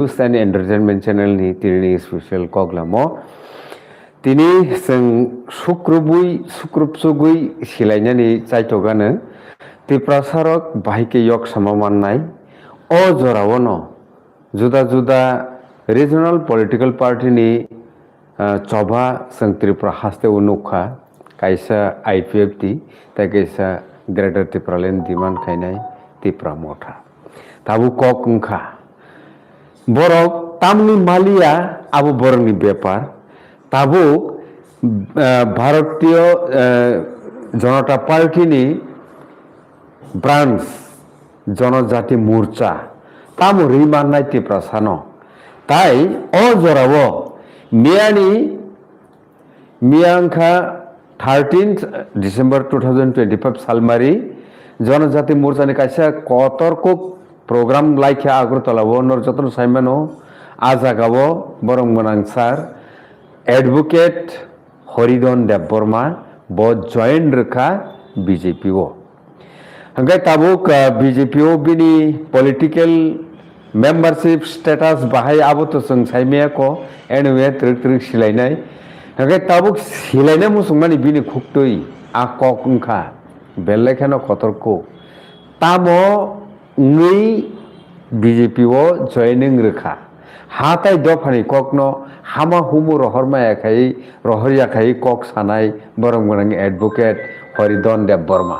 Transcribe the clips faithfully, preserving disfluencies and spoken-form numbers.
News and Entertainment Channel ni tini special koklamo. Tini chwng sukrubwi, sukrubsugwi silainani chaitogano Tiprasarok bahai khe yok sama mannai. O jorao no juda juda regional political party ni, ah, choba chwng Tripura haste o nukha, kaisa I P F T tei kaisa Greater Tipraland demand khainai Tipra Motha. Tabuk kok wngkha. Borok tamni maliya abo borokni bepar. Tabuk, ah, Bharatiya, ah, Janata Party ni branch Janajati Morcha tamo rwi mannai Tiprasano. Tai o jorao miyani, miya wngkha thirteenth December two thousand twenty-five salmari Janajati Morchani kaisa kotor kuk program laikha Agartala o, nor jotono saimano. A jagao borom gwnang sir Advocate Horidon Debbarma bo join rwkha B J P o. Hwnkhe tabuk, ah, B J P o bini political membership status bahai abo to chwng saimaya ko, anyway, twrwk twrwk silainai. Hwnkhe tabuk silaina muchungmani bini khuktwi a kok wngkha, belai kheno kotor kuk. Tamo wngwi B J P o joining rwkha. Ha tai dophani kokno hama humu rohor maya khai, rohor ya khai kok sanai borom gwnang Advocate Horidon Debbarma.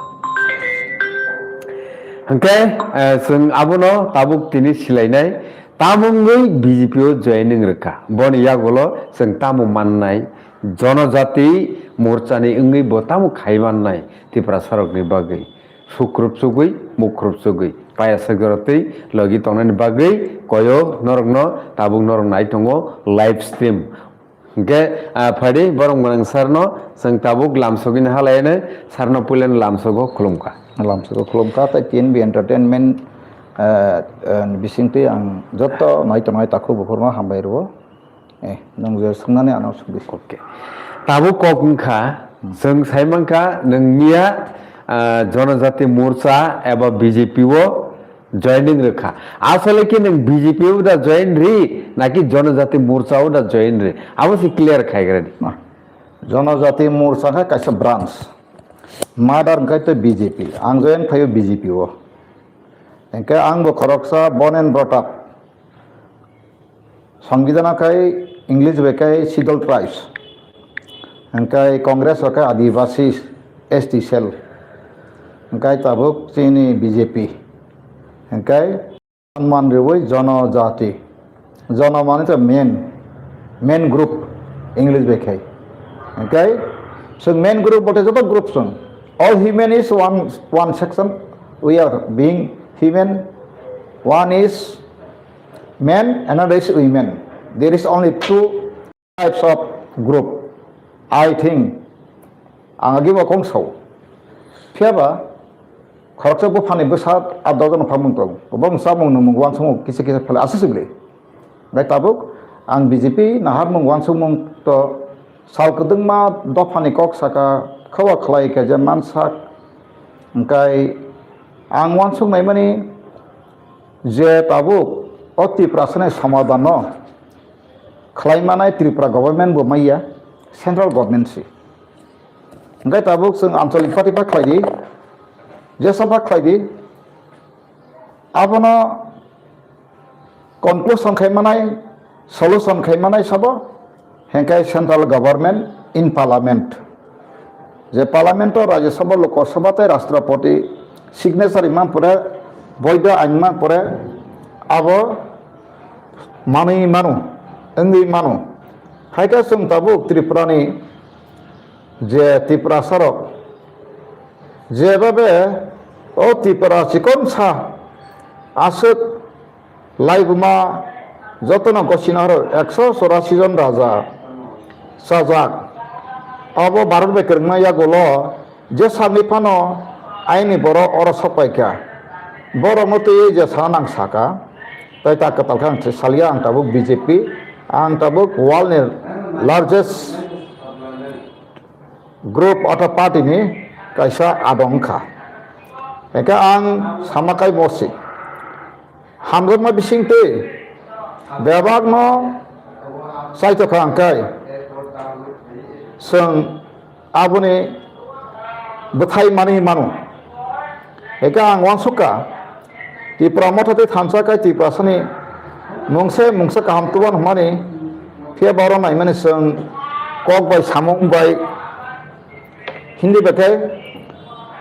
Hwnkhe, eh, chwng abono tabuk tini silainai, tamo wngwi B J P o joining rwkha. Boni yagulo chwng tamo mannai, Janajati Morchani wngwi bo tamo khai mannai Tiprasarokni bagwi. Sukrupsugwi, mukrupsugwi, payasajorotwi logi tongnani bagwi koyo norokno tabuk norok nai tongo live stream. Hwnkhe, ah, phadi borom gwnang sir no chwng tabuk lamsogwi no halaino sir no puilano lamsogo khulumkha. Lamsogo khulumkha tei T N B Entertainment, ah, ah, bisingtwi ang joto nai tongnai takhuk bukhukno hambai rwo. Eh, nwng je swngnani ano swngdi. Okay. Tabuk kok wngkha, hmm, chwng sai mankha nwng miya, ah, Janajati Morcha eba B J P o joining rwkha. Asole khe nwng B J P o da join ri, naki Janajati Morcha o da join ri? Abo se clear khaigradi. Na. Janajati Morcha khe kaisa branch. Mother wngkha tei B J P. Ang join khaio B J P o. Hwnkhe ang bo khoroksa born and brought up. Songbidan o khai English bai khai Scheduled Tribes, hwnkhe Congress o khai Adivasi S T cell, hwnkhe tabuk chini B J P, hwnkhe man rwui Janajati, Jana mane to main, main group English bai khai, hwnkhe chwng main group bote joto group chwng, all human is one, one section, we are being human, one is men, another is women. There is only two types of group. I think, ang agi bo kong sao. Phiya ba, khoroksa buphani bwsa ap dojon phamung tong. Bo bwsa mung nung mung wansukmung kisa kisa phela aswk sibli. Bai tabuk, ang B J P naharmung wansukmung to sal kwdwngma dophani kok saka, khawa khlai khe je mansak. Hwnkhe ang wansuk naimani je tabuk o Tiprasani somadhan no khlai manai Tripura government bo maiya, central government si. Hwnkhe tabuk chwng anchalik party pha khlai di, jesa pha khlai di, abono conclusion khai manai, solution khai manai sabo, hwnkhe central government in parliament. Je parliament o Rajya Sabha, Lok Sabha tei Rashtrapati signature man pore, boido ain man pore, abo manwi mano, wngwi mano. Hai khe chwng tabuk Tripura ni je Tiprasa rok, je babe o Tripura chikon sa aswk laibuma jotono gosina horo ekso chorasi jon raja chajak. Abo Bharat bai kwrwngma yagulo je sakni phano aini borok oro sok paikha. Borokno twiwi je sana nang saka, tei ta kwtal khe ang salia ang tabuk B J P, ang tabuk world ni largest group ota party ni kaisa adong wngkha. Hwnkhe ang sama kai bosi. Hamjakma bisingtwi Bebakno chaitokha hwnkhe chwng aboni bwthai manwi mano. Eka ang uansukha, Tipra motha tei thansa khe Tiprasani mungsa mungsa kaham tuban hwnmani, phiya borok naimani chwng kok bai samung bai Hindi bai khe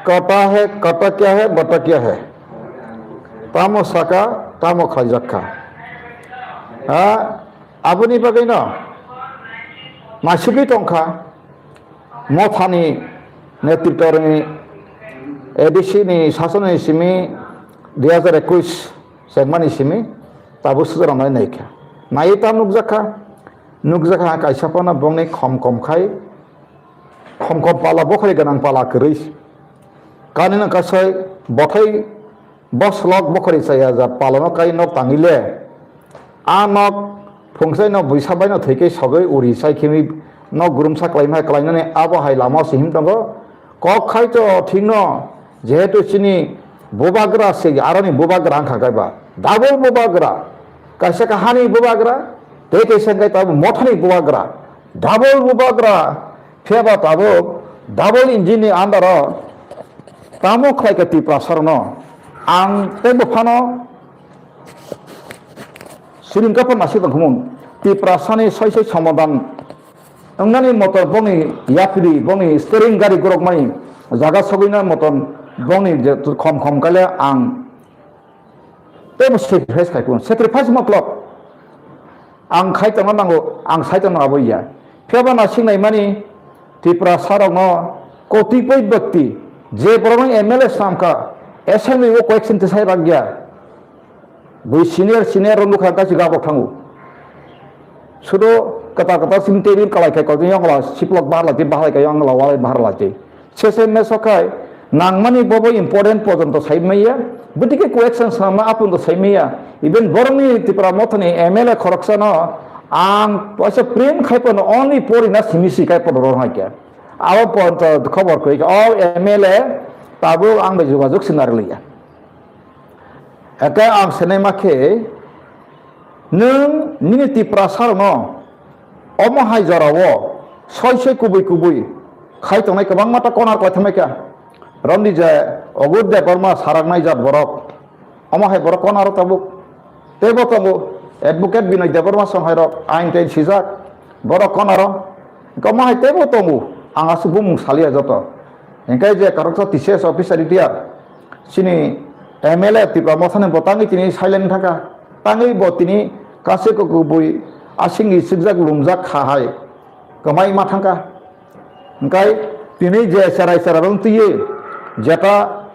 kata hai, kata kya hai, bata kya hai. Tamo saka, tamo khlaijak kha. Ha, aboni bagwino naisugwi tongkha. Mothani netritwni A D C ni sasonni simi dui hazar ekwis chengmani simi tabuk swchar rwnai naikha. Naiwi tam nukjakha, nukjakha kaisa phano bongni khom khom khai, khom khom pala bokhori gwnang pala kwrwi. Kanino kasai bothai Bo slok bokhori chaya jat palano kai nok tangwi le. A nok phungchai no buisa bai no thwi khe sogwi uri chai khimi nok gurumsa klaima hai klainani abo hai lama o sihim tongo. Kok khai to thik no, jehetu chini bubagra se aroni bubagra wngkha kaiba. Double bubagra. Kaisa khe hani bubagra, tei kaisa khe tabuk mothani bubagra. Double bubagra. Phiya ba tabuk double engine ni under o tamo khlai kha Tiprasa rokno? Ang tei bo phano siring kaphar nasi tong khumung. Tiprasa ni soi soi somadan wngnani motor bongni yapri, bongni steering gari gorok mai jaga sogwina motor bongni je khom khom kale ang tei bo sacrifice khai phuru. Sacrifice matlab ang khai tongna nango, ang sai tongna abo ya. Phiya ba nasing naimani Tiprasa rokno kotipoi bwkti je borokno M L A swnam kha, assembly o koyek senti sai rak ya. Bui senior senior rok nukha kachi gabok thango. Sudo kwtal kwtal simi table kalai khai kok yong la siplok bahar lai tei bahar lai kha yong la walai bahar lai tei. Sese meso khai nangmani bobo important pojonto sai maya. Bwtike question sama apunto sai maya. Even borokni Tipra mothani M L A khoroksano ang paisa print khai pono only porina simi si khai pono rong hai khe. Abo ponto khobor koi khe o M L A tabuk ang bai jogajog sinarliya. Eke ang senai ma khe nwng nini Tiprasa rokno omo hai jora o soi soi kubui kubui khai tongnai kwbangma ta konar kwthai mai kha. Romdi je Ogur Debbarma saraknai jat borok. Omo hai borok konaro tabuk. Teibo tongo Advocate Binoy Debbarma song hai rok ain tain sijak. Borok konaro. Omo hai teibo tongo. Ang aswk bumung salia joto. Hingkai je karoksa T C S officer retired. Chini M L A Tipra Mothani bo tangwi tini silent thangkha. Tangwi bo tini kaisa kubui asingni sikjak lumjak kha hai. Kwmai ma thangkha. Hingkai tini je cherai cherai rong twiwi jeta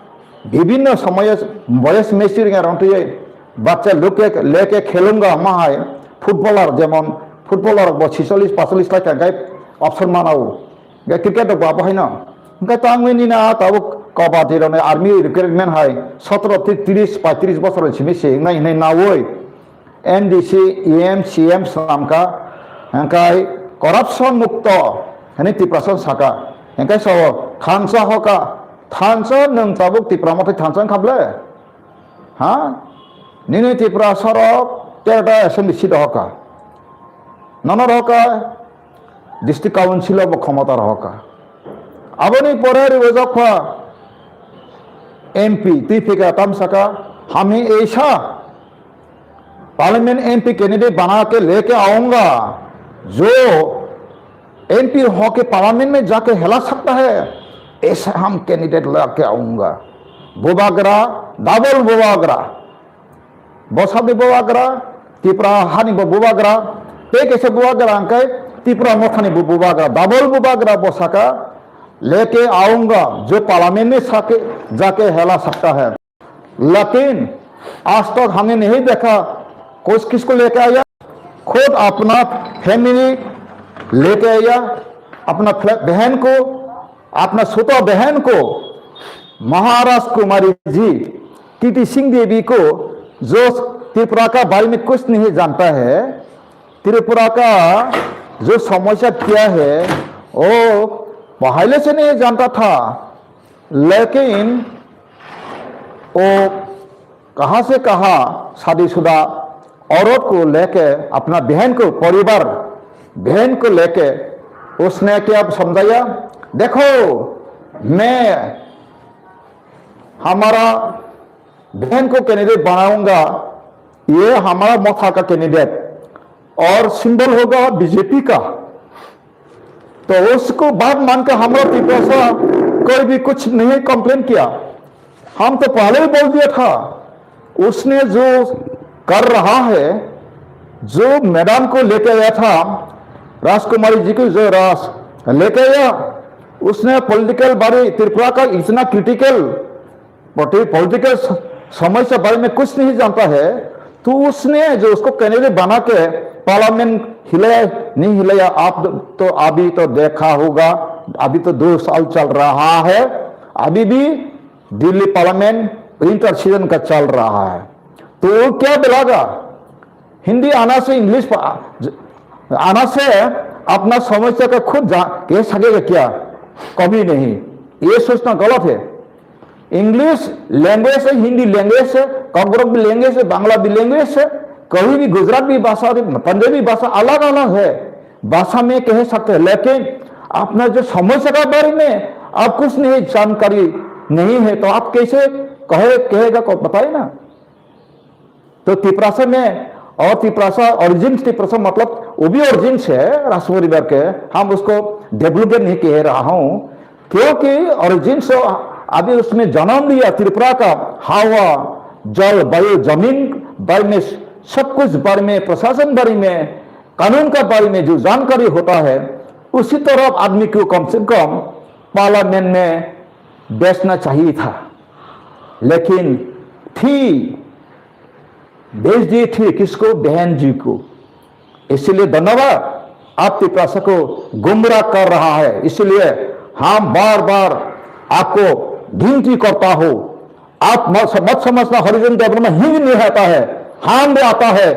bibinno somoyo boyes mesti ringa rong twiwi bachcha luke leke khelunga ma hai footballer jemon footballer bo chicholish pasolis lai thangkai option manao. Hingkai cricket rok bo abo haino. Hingkai tangwi nini a tabuk kabaddi rokni army recruitment hai sotro tei tris paitris bosor simi se wngnai hinwi naui. N D C, E M, C M swnamkha, hingkai corruption mukto hinwi Tiprasa saka. Hingkai sao thansa hoka, thansa nwng tabuk Tipra mothai thansa wngkha ble? Ha? Nini Tiprasa rok terta assembly seat hoka. Nono roka district council bo khomota roka. Aboni pore riwajak kha M P twi phika tam saka hami eisa Parliament M P candidate बना के लेके आऊंगा, जो M P होके Parliament में जाके हिला सकता है, ऐसा हम candidate लेके आऊंगा। Bubagra, double bubagra. Bosabni bubagra, Tipra hani bo bubagra, tei kaisa bubagra hingkai Tipra mothani bo bubagra, double bubagra bosaka, लेके आऊंगा, जो Parliament में जाके हिला सकता है। लेकिन आज तक हमने नहीं देखा, कोई किसको लेके आया, खुद अपना family लेके आया, अपना फ्लैट बहन को, अपना छोटा बहन को महाराज कुमारी जी, कीर्ति सिंह देवी को, जो त्रिपुरा का बारे में कुछ नहीं जानता है, त्रिपुरा का जो समस्या क्या है, वो पहले से नहीं जानता था, लेकिन वो कहाँ से कहाँ शादीशुदा औरत को लेके, अपना बहन को, परिवार, बहन को लेके उसने क्या समझाया? देखो, मैं हमारा बहन को कैंडिडेट बनाऊंगा, ये हमारा मोथा का कैंडिडेट और सिंबल होगा बीजेपी का। तो उसको बात मान के हम लोग तिपरासा कोई भी कुछ नहीं कंप्लेन किया। हम तो पहले ही बोल दिया था, उसने जो कर रहा है, जो मैडम को लेके आया था, राजकुमारी जी को जो राज लेके आया, उसने पॉलिटिकल बारे त्रिपुरा का इतना क्रिटिकल पॉलिटिकल समस्या बारे में कुछ नहीं जानता है, तो उसने जो उसको कैंडिडेट बना के पार्लियामेंट हिलाया, नहीं हिलाया, आप तो अभी तो देखा होगा, अभी तो दो साल चल रहा है, अभी भी दिल्ली पार्लियामेंट विंटर सीजन का चल रहा है। तो वो क्या बोलागा? हिंदी आना से, इंग्लिश आना से अपना समस्या का खुद जा, कह सकेगा क्या? कभी नहीं। ये सोचना गलत है। इंग्लिश लैंग्वेज है, हिंदी लैंग्वेज है, कॉकबरक भी लैंग्वेज है, बांग्ला भी लैंग्वेज है, कहीं भी गुजरात भी भाषा, पंजाबी भाषा अलग अलग है। भाषा में कह सकते हैं, लेकिन अपना जो समस्या के बारे में आप कुछ नहीं, जानकारी नहीं है, तो आप कैसे कहे कहेगा को बताए ना। तो तिपरासा में, और तिपरासा ओरिजिन, तिपरासा मतलब वो भी ओरिजिन से राज परिवार के, हम उसको डेवलपमेंट नहीं कह रहा हूँ, क्योंकि ओरिजिन से अभी उसने जन्म लिया त्रिपुरा का हवा, जल, वायु, जमीन बारे में, सब कुछ बारे में, प्रशासन बारे में, कानून का बारे में जो जानकारी होता है, उसी तरह आदमी को कम से कम पार्लियामेंट में बैठना चाहिए था। लेकिन थी भेज दी थी किसको? बहन जी को। इसलिए धन्यवाद, आप तिपरासा को गुमराह कर रहा है, इसलिए हम बार बार आपको विनती करता हूँ, आप मत, मत समझना हरिजन डेवलपमेंट हिंदी नहीं आता है, हम भी आता है,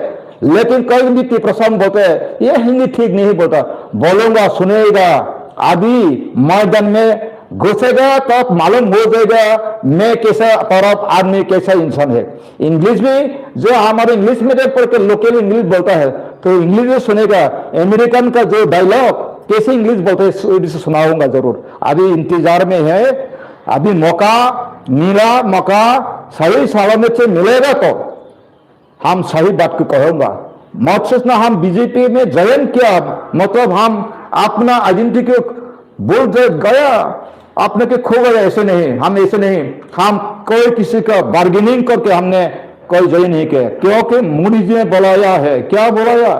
लेकिन कई भी तिपरासा में बोलते हैं ये हिंदी ठीक नहीं बोलता। बोलूंगा, सुनेगा, अभी मैदान में घुसेगा तब मालूम हो जाएगा मैं कैसा तरफ आदमी, कैसा इंसान है। इंग्लिश भी, जो हमारे इंग्लिश मीडियम पढ़ के लोकल इंग्लिश बोलता है तो इंग्लिश भी सुनेगा। अमेरिकन का जो डायलॉग कैसे इंग्लिश बोलते हैं, इसे सुनाऊंगा जरूर। अभी इंतजार में है, अभी मौका मिला, मौका सही सलामत से मिलेगा तो हम सही बात को कहूंगा। मत सोचना हम बीजेपी में ज्वाइन किया, मतलब हम अपना आइडेंटिटी को भूल जा-, गया, अपने के खो गया, ऐसे नहीं, हम ऐसे नहीं। हम कोई किसी का बार्गेनिंग करके हमने कोई ज्वाइन नहीं किया, क्योंकि मोदी जी ने बुलाया है। क्या बुलाया?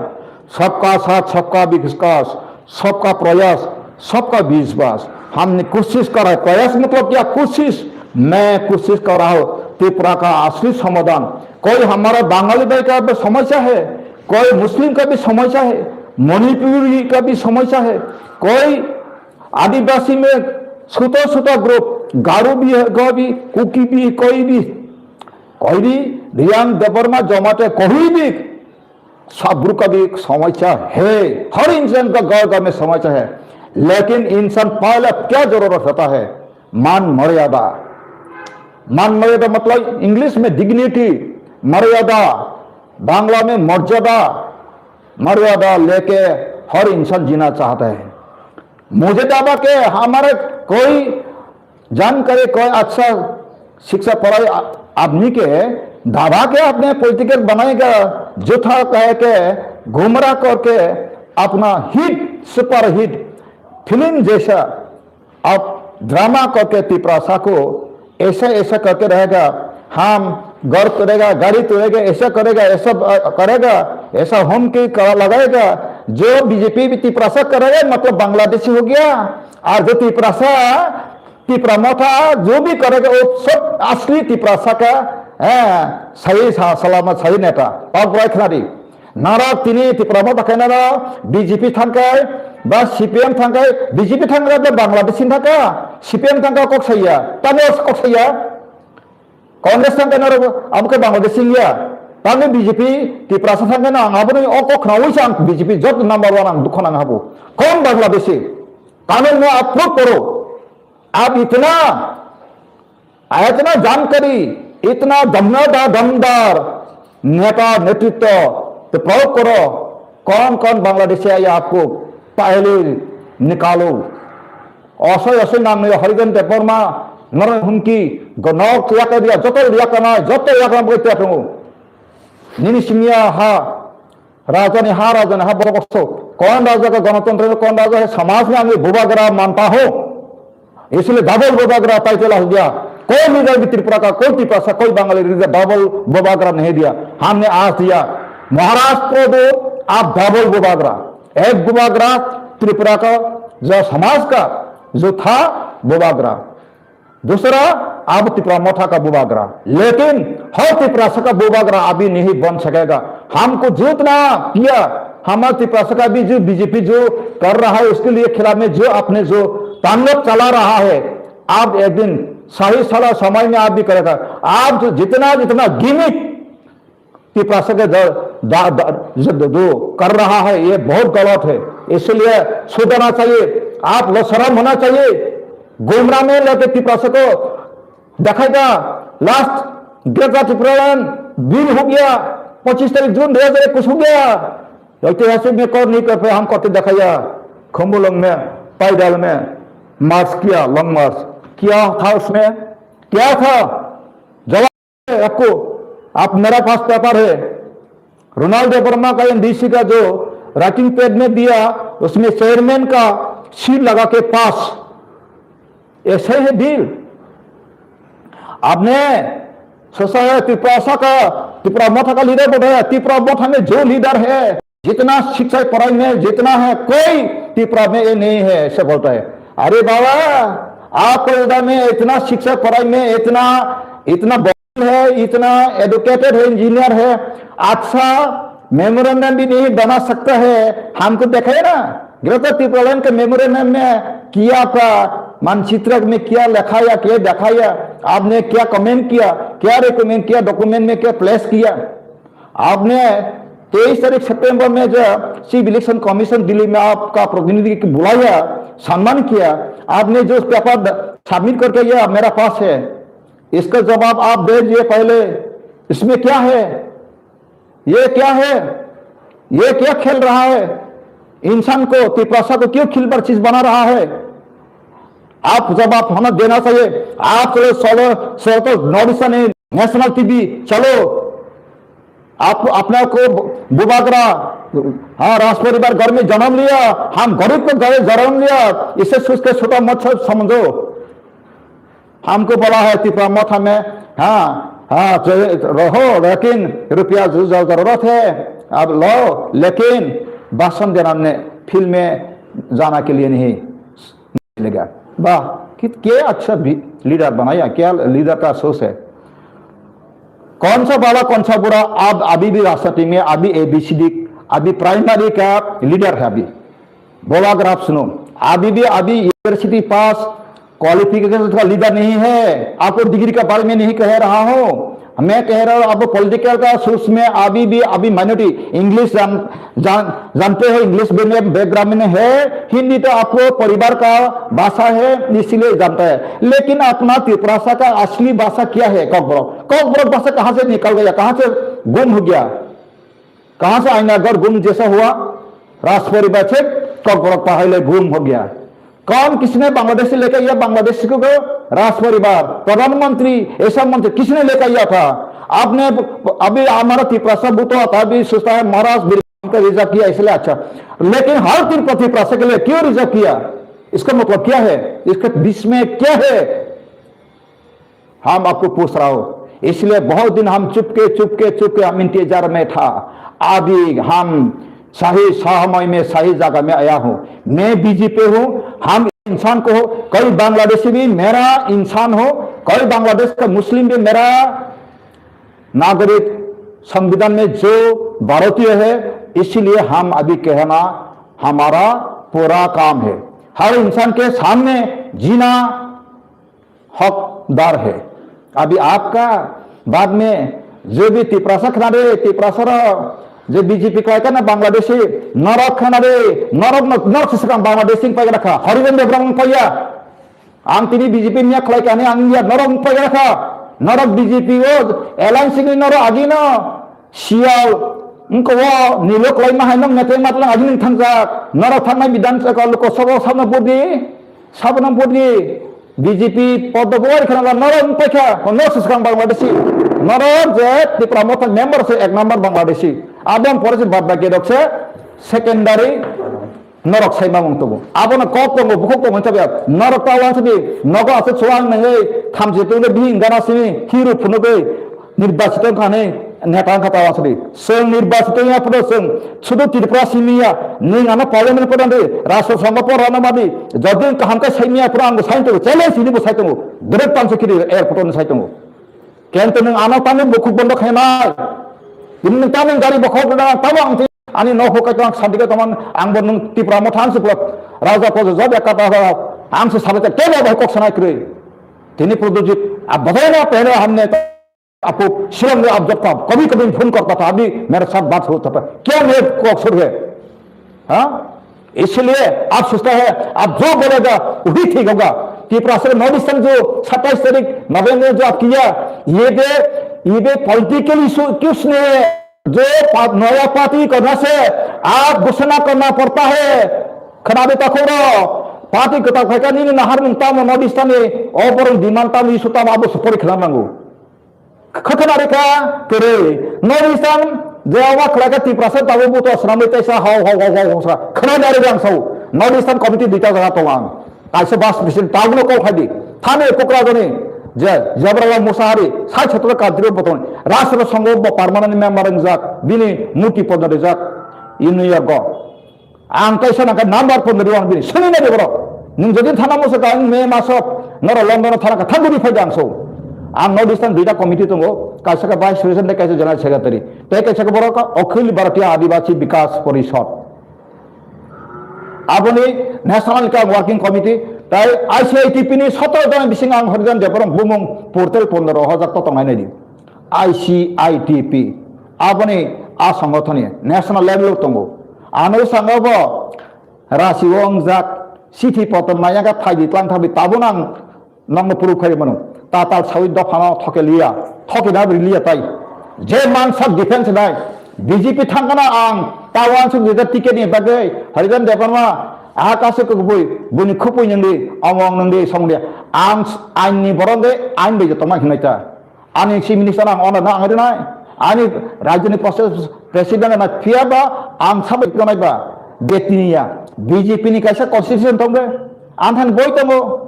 सबका साथ, सबका विकास, सबका प्रयास, सबका विश्वास। हमने कोशिश करा है। प्रयास मतलब क्या? कोशिश। मैं कोशिश कर रहा हूँ त्रिपुरा का असली समाधान। कोई हमारा बंगाली भाई का भी समस्या है, कोई मुस्लिम का भी समस्या है, मणिपुरी का भी समस्या है, कोई आदिवासी में छोटा छोटा ग्रुप, गारो भी है, गो भी, कुकी भी, कोई भी, कोई भी, रियांग, देबर्मा, जमाते, कोई भी, सब ग्रुप का भी समस्या है, हर इंसान का गांव गांव में समस्या है, लेकिन इंसान पहला क्या जरूरत होता है? मान मर्यादा। मान मर्यादा मतलब इंग्लिश में डिग्निटी, मर्यादा, बांग्ला में मर्यादा। मर्यादा लेके हर इंसान जीना चाहता है। मुझे दावा के हमारे कोई जानकारी, कोई अच्छा शिक्षा पढ़ाई आ-, आदमी के दबा के आपने पॉलिटिकल बनाएगा, झूठा कह के, गुमराह करके, अपना हिट, सुपरहिट फिल्म जैसा आप ड्रामा करके तिपरासा को ऐसा ऐसा करके रहेगा, हम घर तोड़ेगा, गाड़ी तोड़ेगा, ऐसा करेगा, ऐसा, अ, करेगा, ऐसा होम के करा लगाएगा। जो बीजेपी भी तिपरासा करेगा, मतलब बांग्लादेशी हो गया। और जो तिपरासा, तिपरा मोथा जो भी करेगा, वो सब असली तिपरासा का, हैं, सही सा-, सलामत, सही नेता। और बुरा खिलाड़ी। Narok tini Tipra Motha khe naro B J P thangkhai, ba C P M thangkhai, B J P thangkhai ba Bangladesh ni thangkha, C P M thangkha kok saya, tamo kok saya, Congress thangkhai naro abo khe Bangladesh ya, tamo B J P Tiprasa thangkhai no ang abo ni o kok khnaui sa ang B J P jot number one ang dukho nang habo, kon Bangladeshi, tamo no upload koro, ab itna, इतना जानकारी, इतना दमदार, दमदार नेता नेतृत्व तो प्रयोग करो, कौन कौन बांग्लादेशी है आपको पहले निकालो। Osoi osoi nang ni Harijan Debbarma, Naran Humki, Gonok Yakabia, joto yakana, joto yakana boi tiatungo. Nini simiya ha, raja ni ha, raja ni ha borok so. Kon raja ka ganatantra, kon raja hai samaj mein ami bubagra manta ho. इसलिए डबल बुबागरा टाइटल हो गया। कोई लीडर भी त्रिपुरा का, कोई तिपरासा, कोई Bengali leader double Bubagra नहीं दिया। हमने आज दिया। महाराष्ट्र दो, आप डबल बुबागरा। एक बुबागरा त्रिपुरा का जो समाज का जो था बुबागरा, दूसरा अब तिपरा मोथा का बुबागरा। लेकिन हर तिपरासा का बुबागरा अभी नहीं बन सकेगा। हमको जितना किया, हमारे तिपरासा का भी जो बीजेपी जो कर रहा है, उसके लिए खिलाफ में जो आपने जो तांडव चला रहा है, आप एक दिन सही सला समय में आप भी करेगा। आप जो जितना जितना गिमिक तिपरासा के द-, द-, द-, जो द-, जो कर रहा है, ये बहुत गलत है। इसलिए सुधरना चाहिए। आप लोग शर्म होना चाहिए। गुमराह में लेके तिपरासा को दिखाएगा। लास्ट ग्रेटर तिपरालैंड बिल हो गया, पच्चीस तारीख जून दो हज़ार इक्कीस हो गया। ऐतिहासिक में कौन नहीं कर पाया, हम करते दिखाया। खुम्बुलंग में, पैदल में मार्च किया, लॉन्ग मार्च किया था उसमें, क्या था? जवाब है आपको, आप मेरा पास पेपर है। रोनाल्ड वर्मा का एमडीसी का जो राइटिंग पैड में दिया, उसमें चेयरमैन का सील लगा के पास। ऐसे है डील। आपने सोचा है तिपरासा का, तिपरा मोथा का लीडर बोला है, तिपरा मोथा में जो लीडर है, जितना शिक्षा पढ़ाई में जितना है, कोई तिपरा में ये नहीं है, ऐसे बोलता है। अरे बाबा, आपको इधर में इतना शिक्षा पढ़ाई में इतना, इतना है, इतना एजुकेटेड है, इंजीनियर है, अच्छा मेमोरेंडम भी नहीं बना सकता है, हमको दिखाए ना। ग्रेटर तिपरालैंड के मेमोरेंडम में क्या था, मानचित्र में क्या लिखाया, क्या दिखाया, आपने क्या कमेंट किया, क्या रिकमेंड किया, डॉक्यूमेंट में क्या प्लेस किया? आपने तेईस तारीख सितंबर में जो चीफ इलेक्शन कमीशन दिल्ली में आपका प्रतिनिधि को बुलाया, सम्मान किया, आपने जो पेपर सबमिट करके गया मेरा पास है, इसका जवाब आप दे दीजिए पहले। इसमें क्या है? ये क्या है? ये क्या खेल रहा है? इंसान को, तिपरासा को क्यों खिलवाड़ चीज बना रहा है? आप जवाब हमें देना चाहिए। आप चलो, चलो, चलो तो नॉर्थ ईस्टर्न नेशनल टीवी चलो। आप अपने को बुबागरा, हाँ, राज परिवार घर में जन्म लिया, हम गरीब को घर जन्म लिया, इसे सोच के छोटा मत समझो। हमको बोला है तिपरा मोथा में, हाँ, हाँ, रहो, लेकिन रुपया जरूरत है। अब लो, लेकिन भाषण देना ने फील्ड में जाना के लिए नहीं मिलेगा। वाह, कि क्या अच्छा भी लीडर बनाया, क्या लीडर का सोच है। कौन सा बाबा, कौन सा बूढ़ा, आप अभी भी रास्ता टीम में, अभी एबीसीडी, अभी प्राइमरी का लीडर है अभी। बोला अगर आप सुनो, अभी भी अभी यूनिवर्सिटी पास क्वालिफिकेशन का लीडर नहीं है। आपको डिग्री के बारे में नहीं कह रहा हूँ, मैं कह रहा हूँ आपको पॉलिटिकल का सोर्स में अभी भी, अभी माइनॉरिटी इंग्लिश जान, जान, जानते हो, इंग्लिश मीडियम बैकग्राउंड में है, हिंदी तो आपको परिवार का भाषा है, इसीलिए जानता है। लेकिन अपना तिपरासा का असली भाषा क्या है? कॉकबरक। कॉकबरक भाषा कहाँ से निकल गया, कहाँ से गुम हो गया? कहाँ से आईना घर गुम जैसा हुआ? राज परिवार से कॉकबरक पहाड़ी गुम हो गया। कौन, किसने बांग्लादेश से लेकर गया बांग्लादेश को? राज परिवार, प्रधानमंत्री, ऐसा मंत्री किसने लेकर गया था? आपने अभी हमारा तिपरासा बुतो आता भी सोचता है महाराज बिरबाम का रिजर्व किया इसलिए अच्छा, लेकिन हर तिपरा तिपरासा के लिए क्यों रिजर्व किया? इसका मतलब क्या है? इसके बीच में क्या है? हम आपको पूछ रहा हूँ। इसलिए बहुत दिन हम चुपके, चुपके, चुपके हम इंतजार में था। अभी हम सही समय में, सही जगह में आया हूँ। मैं बीजेपी हूँ, हम इंसान को हो, कई बांग्लादेशी भी मेरा इंसान हो, कई बांग्लादेश का मुस्लिम भी मेरा नागरिक, संविधान में जो भारतीय है, इसीलिए हम अभी कहना हमारा पूरा काम है। हर इंसान के सामने जीना हकदार है। अभी आपका बाद में जो भी तिपरासा खाना रे, तिपरासा रो, जो बीजेपी को आएगा ना बांग्लादेशी, नरक खाना रे, नरक न-, नरक से कम बांग्लादेशी पाएगा रखा, हरिजन देवराम पाया। Ang tini B J P niya khlai kani ang ya norok paikha kha, norok B J P o alliance ni norok agi no siyal Wngkha o nilo kwlaima hai nokni tei matwlang agini thangjak. Norok thangnai bidhan saka Lok Sabha sabna budi, sabna budi B J P poddo bwlai khana la norok wngpai kha, norok swkang Bangladeshi. Norok je Tipra Motha member se ek number Bangladeshi. Aboni pore se bad baki rok se secondary. Norok sai mamung tongo. Abono kok tongo, bukhuk tongo hinsabe. Norok ta wansadi, nogo aswk suang nangwi, thamchi tongde bihing gana simi, hiru phunugwi, nirbachito wngkha hinwi neta wngkha ta wansadi. Chwng nirbachito wngya phano chwng, sudu Tripura simi ya, nwng ano parliament pora di, Rashtra Sangha pora na madi, jodi kaham khe sai miya phano ang bo sai tongo, challenge hini bo sai tongo, direct panso khiri airport ni sai tongo. Kento nwng ano tamo bukhuk bondo khainai. Tini nwng tamo gari bokhok da tamo ang ti ani nok hukai tong santi kai tong ang bo nwng Tipra Motha ang suklo raja pojo job ekka ta ang se sabe te kebo bai kok sanai kroi. Tini Pradyot ji ab badai na pehle hamne apu silam ne ab jab ta kabhi kabhi phone karta tha abhi mere saath baat hota tha kya mere kok sur hai? हाँ, इसलिए आप सोचता है, आप जो बोलेगा, वही ठीक होगा। कि प्रश्न नॉर्थ ईस्टर्न जो सत्ताईस तारीख नवंबर में जो आप किया, ये भी, ये भी पॉलिटिकल इशू कुछ नहीं है। जो पा-, नया पार्टी करने से आप घोषणा करना पड़ता है। खराबी तक हो रहा, पार्टी को तक है क्या नहीं, नहर में तम नॉर्थ ईस्टर्न में, और डिमांड तम इशू तम आप सुपर खिलाना। Khwtwna rwkha kwrwi. North Eastern je obo khlaikha Tiprasa tabuk buto swnamwi teisa hau hau hau hau hau sa. Khwnai dari ang sao. North Eastern Committee duita jaga tongo ang. Kaisa bas bisin tabukno kok phaidi. Thani Kokrajhani je Jabrala Musahari sai chhatro kadri botong. Rashtra Sangha bo permanent member wngjak. Bini murti podno rijak. In New York go. Ang kaisa nangkha number phone rw ang bini sini nai borok. Nwng jodi thana musa ka ang me masok noro London thana ka thangwi phai dang so. Ang North Eastern duita committee tongo, kaisa ka vice president tei kaisa general secretary. Tei kaisa ka borok ka Akhil Bharatiya Adivasi Bikas Parishad. Aboni national ka working committee tei I C I T P ni sotoro jona bising ang Harijan Debbarma bumung portal pondoro hojak to tongnai nai di. I C I T P aboni a songothoni national level o tongo. Ano sanga bo rasi o wngjak, chithi potor maya khe phaidi tlang thabi tabuk ang nokno proof khai mano. Tatal sawi dophano thoke liya, thoke na bri liya tai. Je mansak defense nai, B J P thangkana ang ta wansuk jeta ticket ni bagwi Harijan Debbarma aha kasu kubui buni khupui nungdi, omong nungdi, songdi. Ang s-, ain ni borok de, ain bai jotoma hinai ta. Ani chief minister ang ono na ang rinai. Ani rajyoni process president na phiya ba ang sabai tonai ba. Betini ya. B J P ni kaisa constitution tong de. Ang than boi tongo.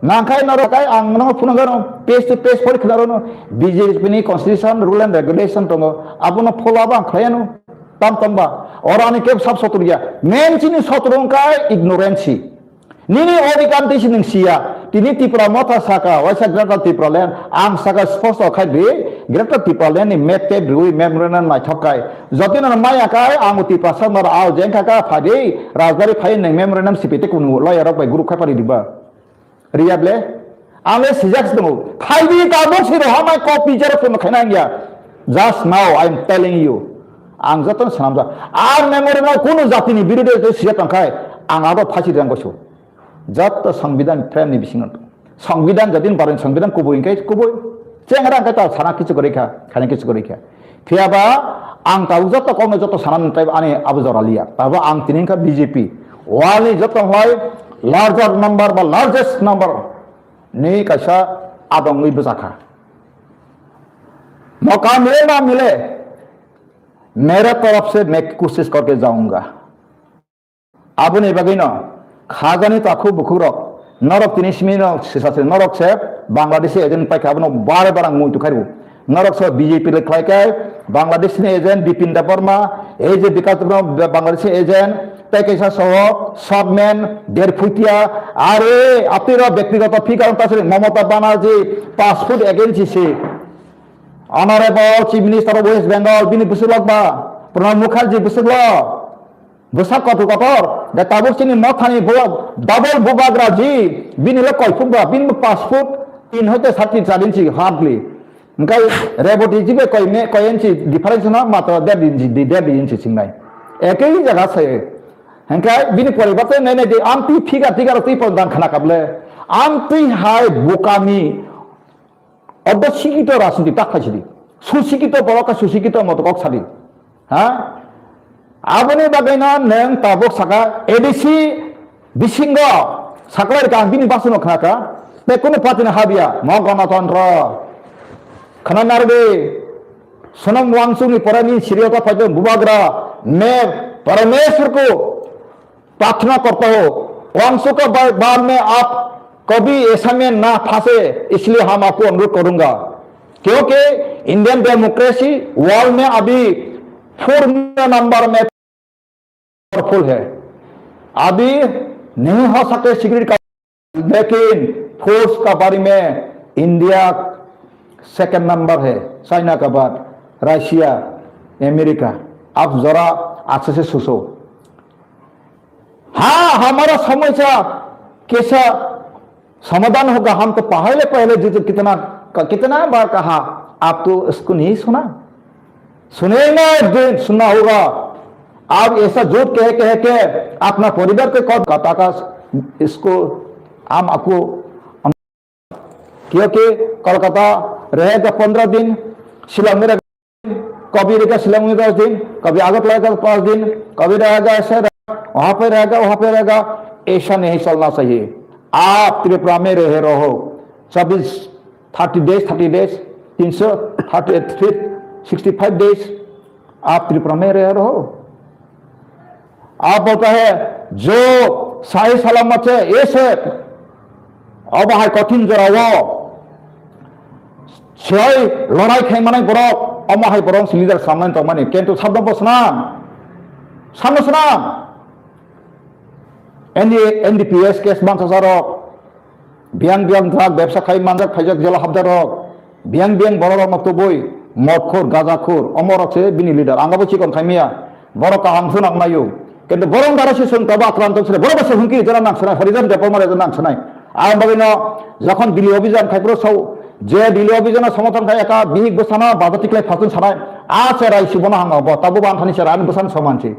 Nangkai noro kai ang no phunang gano. Page to page pori khna rono. B J P ni constitution rule and regulation tongo. Abono follow ba ang khlaiano. Tam tong ba. Oro ani keb sab sotur ya. Main chini sotur kai ignorance. Nini odhikar twi se nwng siya. Tini Tipra Motha saka, waisa Greater Tipraland, ang saka sposto khai di, Greater Tipraland ni map tep rwi memorandum naithok kai. Jotino maya kai, ang Tiprasa nor au jeng kha ka phai di, rajbari phai nwng memorandum sipi te kunu lawyer rok bai group khai pari diba. Riya ble? Ang le sijak se tongo. Phai di tabuk si roha mai copy xerox no khaina ang ya. Just now I am telling you. Ang joto no swnamjak. Ang memorandum kunu jati ni birude sijak tong khai, ang abo phasi rang gosu. Jotto Songbidan frame ni bisingo. Songbidan jodi ni barani Songbidan kubui hwnkhe kubui. Chengra hwnkhe ta sana kichu kwrwi kha, khaina kichu kwrwi kha. Phiya ba ang tabuk jotto kokno jotto sana nang tai ani abo jora liya. Tabo ang tini wngkha B J P. World ni jotto hwlai larger number ba largest number ni kaisa adongwi bwjakha. Mauka mile na mile, mere taraf se main koshish karke jaunga. Aboni bagwino khajani takhuk bukhukrok norok tini simi no sisa se norok se Bangladeshi agent paikha abono bare barang muitu khairu. Norok se B J P le khlai khe Bangladesh ni agent Bipin Debbarma, ei je Bikas Debbarma Bangladesh ni agent tei kaisa soho Shortman, Derphutia, are apni rok bektigoto phikar wngkha se Mamata Banerjee passport agency se. Honorable Chief Minister of West Bengal bini bwswk lok ba, Pranab Mukherjee bwswk lok. Bwsa kotor kotor, da tabuk chini mothani bo double bubagra ji, bini le koiphuk ba, bini bo passport tin hoite sati char inchi hardly. Hingkai Reboti ji be koi me, koi inchi difference na matro der inchi, di der inchi singnai. Ekei jaga se. Hingkai bini poribar te nai nai di, amtwi figure tigar twi pon dan khana kable. Amtwi hai bukami. Obo sikito rajniti tak khai sidi. Susikito borok khe susikito moto kok sadi. Ha? Aboni bagwino nwng tabuk saka A D C bisingo saklai rwkha, ang bini basino khnakha. Tei kunu party no habya, mo gonotontro. Khna narwdi, Sonam Wangchukni pore nini siriyata phaikhe bubagra, मैं परमेश्वर को प्रार्थना करता हूँ, वांगचुक के बा-, बाद में आप कभी ऐसा में ना फंसे, इसलिए हम आपको अनुरोध करूंगा, क्योंकि इंडियन डेमोक्रेसी वर्ल्ड में अभी फोर नंबर में पावरफुल है। अभी नहीं हो सकते सिक्योरिटी का, लेकिन फोर्स का बारे में इंडिया सेकंड नंबर है, चाइना के बाद, रशिया, अमेरिका। आप जरा अच्छे से सोचो। हाँ, हमारा समस्या कैसा समाधान होगा, हम तो पहले पहले जिस कितना कितना बार कहा, आप तो उसको नहीं सुना। सुनेगा एक दिन, सुनना होगा। आप ऐसा झूठ कह कह के अपना परिवार के कौन का ताका इसको हम आपको क्योंकि कोलकाता रहेगा पंद्रह दिन, शिलांग में रहेगा, कभी रहेगा शिलांग में दस दिन, कभी आगरतला रहेगा पाँच दिन, कभी रहेगा ऐसे रहेगा, वहाँ पे रहेगा, वहाँ पे रहेगा। ऐसा नहीं चलना चाहिए। आप त्रिपुरा में रहे रहो, चौबीस, थर्टी डेज, थर्टी डेज, तीन सौ thirty three sixty five days आप त्रिपुरा में रहे रहो। आप बोलता है जो सही सलामत है, ये से अब हाई कठिन जरा वो siyai lorai khai manai borok, omo hai borok si leader samnai tongmani, kintu sabno bosna, sabno sna, N D, N D P S case mansa sarok, biyang biyang drug bebsa khai manjak phaijak jela habda rok, biyang biyang borok rok no tubui, motkhur, gajakhur, omo rok se bini leader, ang abo chikon khai maya. Borok kaham phunang mayo. Kintu borok dara se sung tabo akranto sile, borok se hungki jora nang sanai, Horijan Debbarma jora nang sanai. Ang bagwi no jokhon Delhi obijan khai phuru sao, je Delhi obijan no somothan khai eka bihik bwsano baja tiklai phatung sanai. A cherai si bono hanga bo, tabo bo ang thani cherai ani bwsano somansi.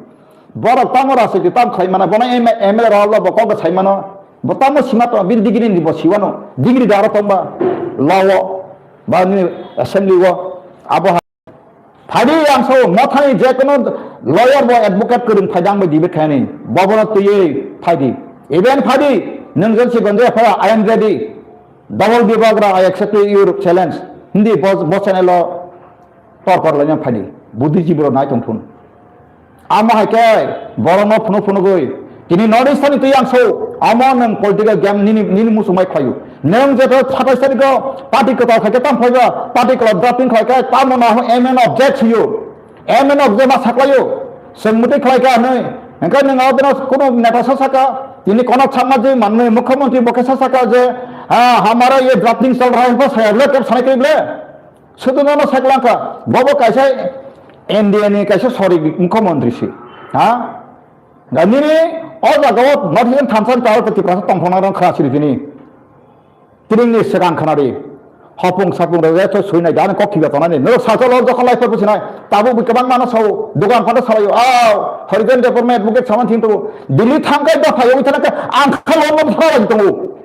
Borok tamo rasa ki tam khai mana, bono M L A rok bo kok sai mano. Bo tamo sima to, bini degree ni bo siwano. Degree daro tongba, law o, ba ni assembly o, abo Phaidi ang so mothani je kono lawyer bo advocate kwrwng phaidi ang bai debate khainani. Bobono twiwi phaidi. Even phaidi, nwng jodi si gonje phaya, I am ready. Double Bibagra, I accept your challenge. Hindi bo, bo channel o tor kor lainang phaidi. Buddhijibwi rok nai tong thun. Amo hai khe borokno phunuk phunugwi tini North East ni twi ang so, amo nwng political game nini, nini muchungmai khlaio. Nwng jeto satais tarikh o party kwtal khai khe tamo phaiba, party kwtal drafting khlai khe tamo no M N object sio. M N object ma saklaio. Chwng mwtwi khlai kha hwnwi. Hwnkhe nwng abono kuno neta sa saka, tini kono sakma je manwi mukhyamantri bo khe sa saka je, ha, hamara ye drafting chal raha hai, bo saya le kep sanai khe le. Sudu nono saklangkha, bobo kaisa N D A ni kaisa sori mukhyamantri si. Ha? Ga nini o jaga o North Eastern thansa ni tawar Tiprasa tongthokna rang khna siri tini. Tini ni swkang khna ri. Hopung sapung rok je sui nai, gana kok thiba tonani. Norok sachalo jokhon lai por pusinai. Tabuk bo kwbang mano sao, dogan phato salaio. Aw, Horijan Debbarma advocate saman thing tongo. Delhi thangkai da phaio, wi thana ang kha London thana lagi tongo.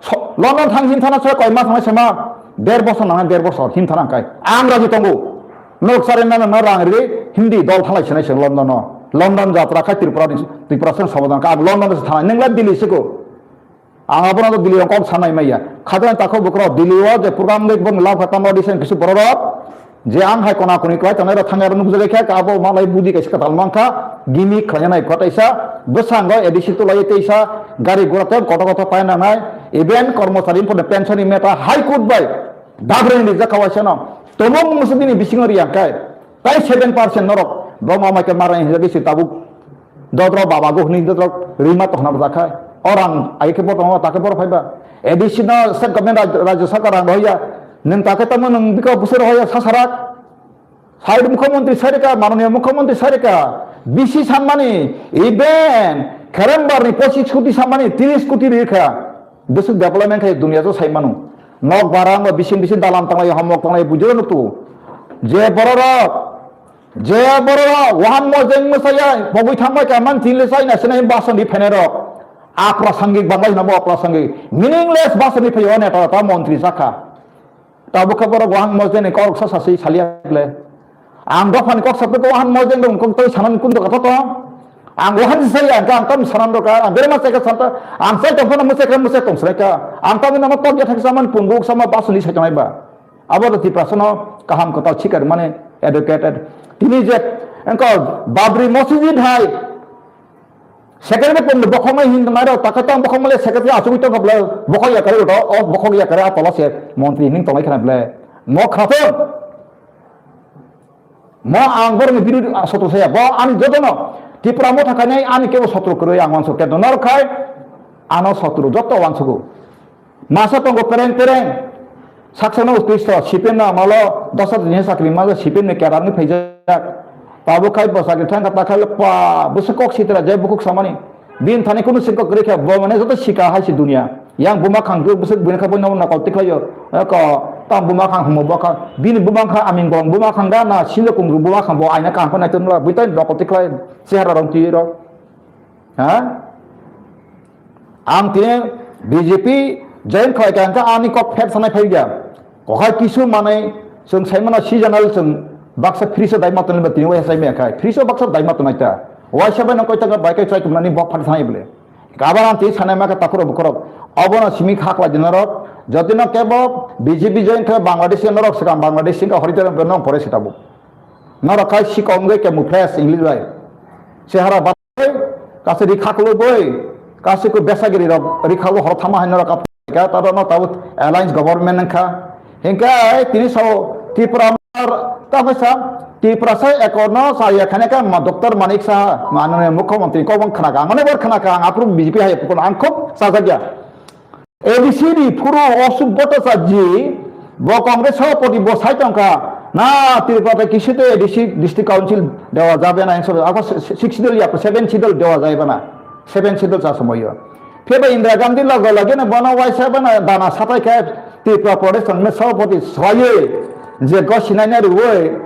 So, London thang hin thana soi koi mas thangmai sema, der bosor nang der bosor hin thana kai. Ang raji tongo. Nok sare na na rang ri Hindi dol thalai sinai se London no. London jatra khai Tripura ni, Tripura sen somadan ka London se thanai nengla Delhi se ko. Ang abono Delhi rong kok sanai maya. Khajana takho bukro Delhi o je program le bon la phata no disen kisu bororok. Je ang hai kona koni kwlai tongnai rok thangya rok nukjagwi kha, abo malai budi kaisa kwtal mankha, gimmick khlainai kha taisa, bwskango A D C tulai teisa, gari gura tei koto koto paina nai, even kormochari pore pension ni meta High Court bai dabreng rijak kha waisano, tomung musu bini bisingo riyang kai, tai seven percent norok, bo ma mai khe marai hinjagwi se tabuk dodro baba go hwnwi dodro rima tohna bwjakha, o rang ai khe bo tongo, ta khe boro phaiba, A D C no state government raj-, rajya sarkar rang rohya, nwng ta khe tamo nwng bikha bwswk rohya sasarak, Sai mukhyamantri sai rwkha, manoniya mukhyamantri sai rwkha, bisi sanmani, even Kherembar ni pochis koti sanmani, tiris koti rwkha. Bwswk development khai dunia to sai mano. Nok barang ba bising bising dalam tanglai, hamok tanglai, bujiro nuktu. Je bororok, je bororok, wahan mojeng mwsaya, pogwi thangbai ka man tin le sai na sinai bason di phenerok. Aprasangik banglai nabo aprasangik. Meaningless bason di phayo neta ta montri sakha. Tabuk khe borok wahang mosde ni koroksa sasi salia ble. Ang dophani kok sapre ko han mo jeng dong kok toi sanan kun do kata to. Ang wahan sai ang ka ang tam sanan do ka ang bere ma sai ka santa ang sai tong phano mo sai ka mo sai tong sai ka ang tam na mo tok ya thak saman punguk sama basuni sai tongai ba. Abo do Tiprasano kaham kwtal sikar mane educated. Tini je engko Babri Masjid hai secretary pun bokhok mai hin mai rok takai tang bokhok male secretary achugwi tong kha ble bokhok ya kare uto o bokhok ya kare atola se montri ning tongai khana ble mo khathon. Mo ang borokni birodhi sotro saya. Bo ani jotono Tipra Motha khainai ani kebo sotro kwrwi ang uansuk. Kento norok khai ano sotro joto uansugo. Masa tongo pereng pereng. Saksano ustisto C P M no amalo dos hajar ni sakri maja C P M ni kedarni phaijak. Tabuk khai bo sakri thangkha ta khai pa bwswk kok sitra jai bukhuk samani. Bini thani kunu sengkok kwrwi khe bo mane joto sika hai se dunia. Yang buma khang tu bwswk bini kha boino nokol tikhlaio. Ko tam buma khang humo bokha. Bini buma kha aming bong buma khang da na sinjo kung buma khang bo aina kaham khe naitok nla bwtwi nokol tikhlai chehara rong twi rok. Ha? Ang tini B J P join khlai kha hwnkhe ani kok phet sanai phai ya. Kokhai kisu manai chwng sai mano seasonal chwng baksa free se dai ma tonwi ba tini waisa sai maya khai. Free se baksa dai ma tonai ta. Waisa bai no koi taka bai kai chai tumnani bok phat sanai bole. Kabar ang tini sanai ma kha takhurok bukhurok. Obono simi kha khlai di norok. Jodi no kebo B J P join khe Bangladesh norok swkang Bangladesh singka hori tere no pore se tabuk. Norok khai sikong ge kemu fresh English bai. Sehara ba kaisa ri khaklo boi, kaisa ko besagiri rok ri khago hor thama hai norok ka, ta no tabuk alliance government nang kha. Hingke tini sao Tripura mar ta phaisa, Tripura sai ekor no saya khane ka ma Doctor Manik Saha, manone mukhyamantri ko bang khana ka, ang ne bor khana ka, ang apru B J P hai pukun ang khub sajak ya. A D C ni phuru Ashok Bhattacharya ji, bo Congress sabhapati bo sai tongkha, na Tripura tei kisu tei A D C District Council dewa jabe na, ako six schedule ya, seven schedule dewa jai bana, seven schedule sa somoyo. Phiya ba Indira Gandhi loge loge no bono waisa bana dana satai khe Tripura Pradesh Congress sabhapati soye je go sinai na riwe,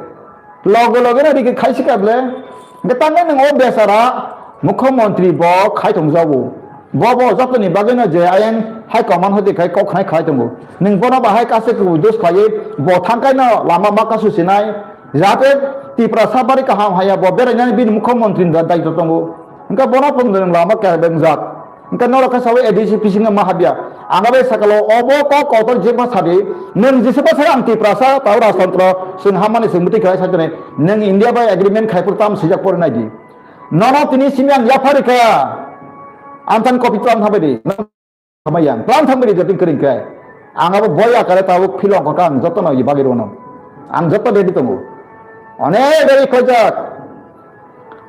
loge loge no rigi khaisi kable. Hingke tangai nang o besara mukhyamantri bo khai tongjago. Bo bo jotoni bagwi no je ayang hai command hodi khai kok khai khai tongo. Ning bono bahai kaisa kubui dos khlaiwi bo thangkai no lama ma kasu sinai. Jate Tiprasa bari kaham haya bo berainani bini mukhyamantri ni daitw tongo. Hingke bono pung lama khe bengjak. Hingke norok khe sawi A D C bisingo ma habya. Ang bai sakalo obo kok kotor jeba sadi. Nwng jiseba sai ang Tiprasa tau rajtantro chwng hamani chwng bwtwi khlai sai tonwi. Nwng India bai agreement khai phuru tam swijak pore nai di. Nono tini simi ang yapharikha. Ang tan copy tang thabai di. Thabai yang. Tang thabai di jotin kering kai. Ang abo boya kare tabuk philong kok ang joto no bagwi rono. Ang joto ready tongo. Onek ready khojak.